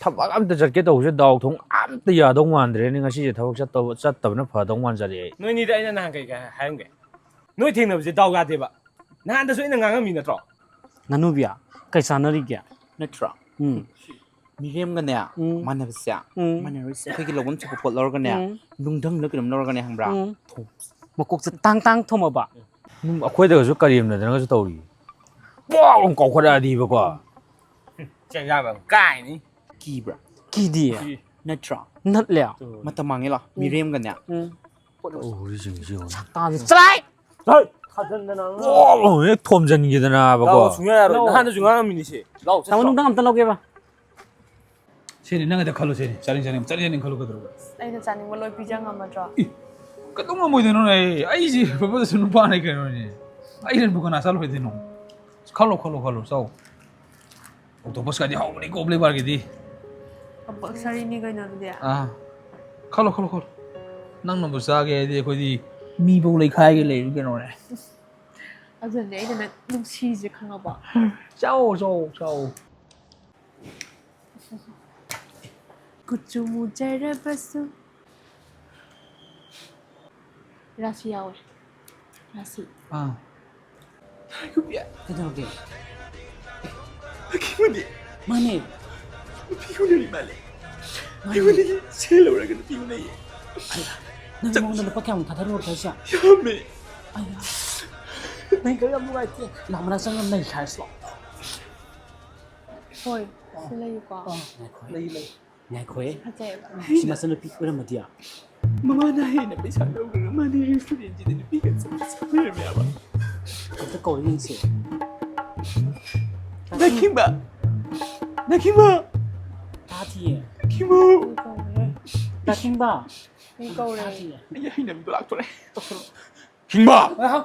ꯊꯕꯛ ꯑꯝꯇ ꯆꯠꯀꯦ ꯇꯧꯕꯁꯦ ꯗꯥꯎ ꯊꯣꯡ ꯑꯝꯇ ꯌꯥꯗꯧ ꯃꯥꯟꯗ꯭ꯔꯦꯅꯦ꯫ ꯉꯁꯤꯁꯦ ꯊꯕꯛ ꯆꯠꯇꯧꯕ, ꯆꯠꯇꯕꯅ ꯐꯗꯧ ꯃꯥꯟꯖꯜꯂꯛꯑꯦ ꯑꯩ꯫ ꯅꯣꯏꯅꯤꯗ ꯑꯩꯅ ꯅꯍꯥꯟ ꯀꯩ ꯀꯩ ꯍꯥꯏꯔꯝꯒꯦ? ꯅꯣꯏ ꯊꯦꯡꯅꯕꯁꯦ ꯗꯥꯎ ꯌꯥꯗꯦꯕ꯫ ꯅꯍꯥꯟꯗꯁꯨ ꯑꯩꯅ ꯉꯥꯡꯉꯝꯃꯤ ꯅꯠꯇ꯭ꯔꯣ? ꯉꯥꯅꯨꯕꯤ, ꯀꯩ ꯆꯥꯟꯅꯔꯤꯒꯦ? ꯅꯠꯇ꯭ꯔꯣ? ꯎꯝ꯫ ꯃꯤꯔꯦꯝꯒꯅꯦ, ꯎꯝ꯫ ꯃꯥꯟꯅꯕꯁꯦ, ꯎꯝ꯫ ꯃꯥꯟꯅꯔꯣꯏꯁꯦ꯫ ꯑꯩꯈꯣꯏꯒꯤ ꯂꯧꯐꯝ ꯊꯣꯛꯄ ꯄꯣꯠ ꯂꯧꯔꯒꯅꯦ, ꯎꯝ꯫ ꯅꯨꯡꯗꯪꯂ ꯀꯩꯅꯣꯝ ꯂꯧꯔꯒꯅꯦ, ꯈꯪꯕ꯭ꯔꯥ? ꯎꯝ꯫ ꯊꯣꯡꯁꯦ꯫ ꯃꯀꯣꯛꯁꯦ ꯇꯥꯡ ꯇꯥꯡ ꯊꯣꯝꯃꯕ꯫ ꯎꯝ, ꯑꯩꯈꯣꯏꯗꯒꯁꯨ ꯀꯔꯦꯝꯅꯗꯅꯒꯁꯨ ꯇꯧꯔꯤ꯫ ꯄꯣꯛ ꯑꯃ ꯀꯥꯎꯈꯠꯂꯛꯑꯗꯤꯕꯀꯣ꯫ ꯆꯩ ꯌꯥꯝꯕ ꯀꯥꯏꯅꯤ꯫ ꯀꯤꯕ꯭ꯔꯥ? ꯀꯤꯗꯤꯌꯦ꯫ ꯅꯠꯇ꯭ꯔꯣ? ꯅꯠꯂꯦ꯫ ꯃꯇꯝ ꯃꯥꯡꯉꯦ ꯂꯥꯎ꯫ ꯃꯤꯔꯦꯝꯒꯅꯦ꯫ ꯎꯝ꯫ ꯇꯧꯔꯤꯁꯤꯡꯁꯤ ꯌꯦꯡꯉꯨ꯫ ꯇꯥꯗꯤ ꯆꯂꯥꯏ! ꯊꯥꯖꯟꯗꯅ꯫ ꯄꯣꯛ ꯑꯃ ꯍꯦꯛ ꯊꯣꯝꯖꯤꯟꯈꯤꯗꯅꯕꯀꯣ꯫ ꯂꯥꯛꯑꯣ, ꯁꯨꯡꯌꯥ ꯌꯥꯔꯣꯏ꯫ ꯅꯍꯥꯟꯗꯁꯨ ꯉꯥꯡꯉꯝꯃꯤꯅꯤ ꯁꯤ꯫ ꯂꯥꯛꯑꯣ, ꯇꯥꯃꯣ, ꯆꯠꯁꯤ ꯅꯨꯡꯗꯪ ꯑꯝꯇ ꯂꯧꯒꯦꯕ꯫ ꯁꯤꯅꯤ, ꯅꯪ ꯑꯗ ꯈꯜꯂꯣ, ꯁꯤꯅꯤ꯫ ꯆꯥꯅꯤꯡ ꯆꯥꯅꯤꯡ, ꯆꯥꯅꯤꯡ ꯆꯥꯅꯤꯡ ꯈꯜꯂꯣ ꯀꯩꯗꯧꯔꯒꯦ? ꯑꯩꯅ ꯆꯥꯅꯤꯡꯕ ꯂꯣꯏ ꯄꯤꯖ ꯉꯝꯃꯗ꯭ꯔꯣ? ꯏ, ꯀꯩꯗꯧ ꯉꯝꯃꯣꯏꯗꯣꯏꯅꯣꯅꯦ? ꯑꯩ, ꯑꯩꯁꯦ ꯄ꯭ꯔꯄꯣꯖꯁꯨ ꯅꯨꯄꯥꯅꯦ ꯀꯩꯅꯣꯅꯦ꯫ ꯑꯩꯅꯕꯨ ꯀꯅꯥ ꯆꯥꯂꯣꯏꯗꯣꯏꯅꯣ? ꯈꯜꯂꯣ, ꯈꯜꯂꯣ, ꯈꯜꯂꯣ, ꯆꯥꯎ꯫ ꯑꯣꯛꯇꯣꯄꯁꯀꯗꯤ ꯍꯥꯎꯕꯅꯤꯀꯣ, ꯕ꯭ꯂꯦꯛ ꯕꯥꯔꯒꯤꯗꯤ꯫ ꯀꯝꯄꯜꯁꯔꯤꯅꯤ ꯀꯩꯅꯣ ꯑꯗꯨꯗꯤ꯫ ꯑꯥ, ꯈꯜꯂꯣ, ꯈꯜꯂꯣ, ꯈꯜꯂꯣ꯫ ꯅꯪꯅꯕꯨ ꯆꯥꯒꯦ ꯍꯥꯏꯗꯤ ꯑꯩꯈꯣꯏꯗꯤ ꯃꯤꯐꯧ ꯂꯩꯈꯥꯏꯒꯦ ꯂꯩꯔꯤ ꯀꯩꯅꯣꯅꯦ꯫ ꯑꯗꯨꯅꯦ ꯑꯩꯅ ꯅꯪ ꯅꯨꯡꯁꯤꯁꯦ ꯈꯪꯉꯕꯣ? ꯆꯥꯎ, ꯆꯥꯎ, ꯆꯥꯎ꯫ ꯀꯨꯆꯨ ꯃꯨꯖꯔꯕꯁꯨ꯫ ꯔꯥꯁꯤ ꯌꯥꯎꯋꯦ꯫ ꯔꯥꯁꯤ꯫ ꯑꯥ꯫ ꯀꯩꯗꯧꯔꯒꯦ? ꯅꯈꯤꯃꯅꯦ꯫ ꯃꯥꯅꯦ꯫ ꯅꯨꯄꯤ ꯎꯅꯔꯤ ꯃꯥꯜꯂꯦ꯫ ꯃꯥꯅꯦ꯫ ꯑꯩꯉꯣꯟꯗꯒꯤ ꯁꯦꯜ ꯂꯧꯔꯒ ꯅꯨꯄꯤ ꯎꯅꯩꯌꯦ꯫ ꯑꯌꯥ, ꯅꯪ ꯃꯉꯣꯟꯗ ꯂꯨꯄꯥ ꯀꯌꯥꯃꯨꯛ ꯊꯥꯗꯔꯨꯔꯒꯦ ꯍꯥꯏꯁꯦ? ꯌꯥꯝꯃꯦ꯫ ꯑꯌꯥ꯫ ꯅꯪ ꯀꯔꯤ ꯌꯥꯝ ꯅꯨꯡꯉꯥꯏꯇꯦ꯫ ꯂꯥꯛ ꯃꯅꯥ ꯆꯪꯉꯒ ꯅꯩꯈꯥꯏꯔꯁꯤ ꯂꯥꯛꯑꯣ꯫ ꯍꯣꯏ, ꯁꯤ ꯂꯩꯌꯨꯀꯣ꯫ ꯑꯥ, ꯉꯥꯏꯈꯣ꯫ ꯂꯩ, ꯂꯩ꯫ ꯉꯥꯏꯈꯣꯍꯦ꯫ ꯐꯖꯩꯌꯦꯕ꯫ ꯁꯤ ꯃꯆꯟꯅꯨꯄꯤ ꯑꯣꯏꯔꯝꯃꯗꯤ? ꯃꯃꯥꯅ ꯍꯦꯟꯅ ꯄꯩꯁꯥ ꯂꯧꯔꯒ ꯃꯥꯅ restaurantꯁꯤꯗ ꯅꯨꯄꯤꯒ ꯆꯠꯃꯤꯟꯅꯔꯝꯃꯦꯕ꯫ ꯑꯝꯇ ꯀꯧꯔ ꯌꯦꯡꯁꯦ꯫ ꯅꯈꯤꯡꯕ! ꯅꯈꯤꯡꯕ! ꯇꯥꯗꯤꯌꯦ꯫ ꯅꯈꯤꯡꯕ! ꯃꯤ ꯀꯧꯔꯦ꯫ ꯅꯈꯤꯡꯕ! ꯃꯤ ꯀꯧꯔꯦ꯫ ꯇꯥꯗꯤꯌꯦ꯫ ꯑꯩ ꯍꯩꯅꯕꯤꯗꯣ ꯂꯥꯛꯇꯣꯔꯦ꯫ ꯇꯧꯁꯜꯂꯣ꯫ ꯍꯤꯡꯕ! ꯑꯍ꯫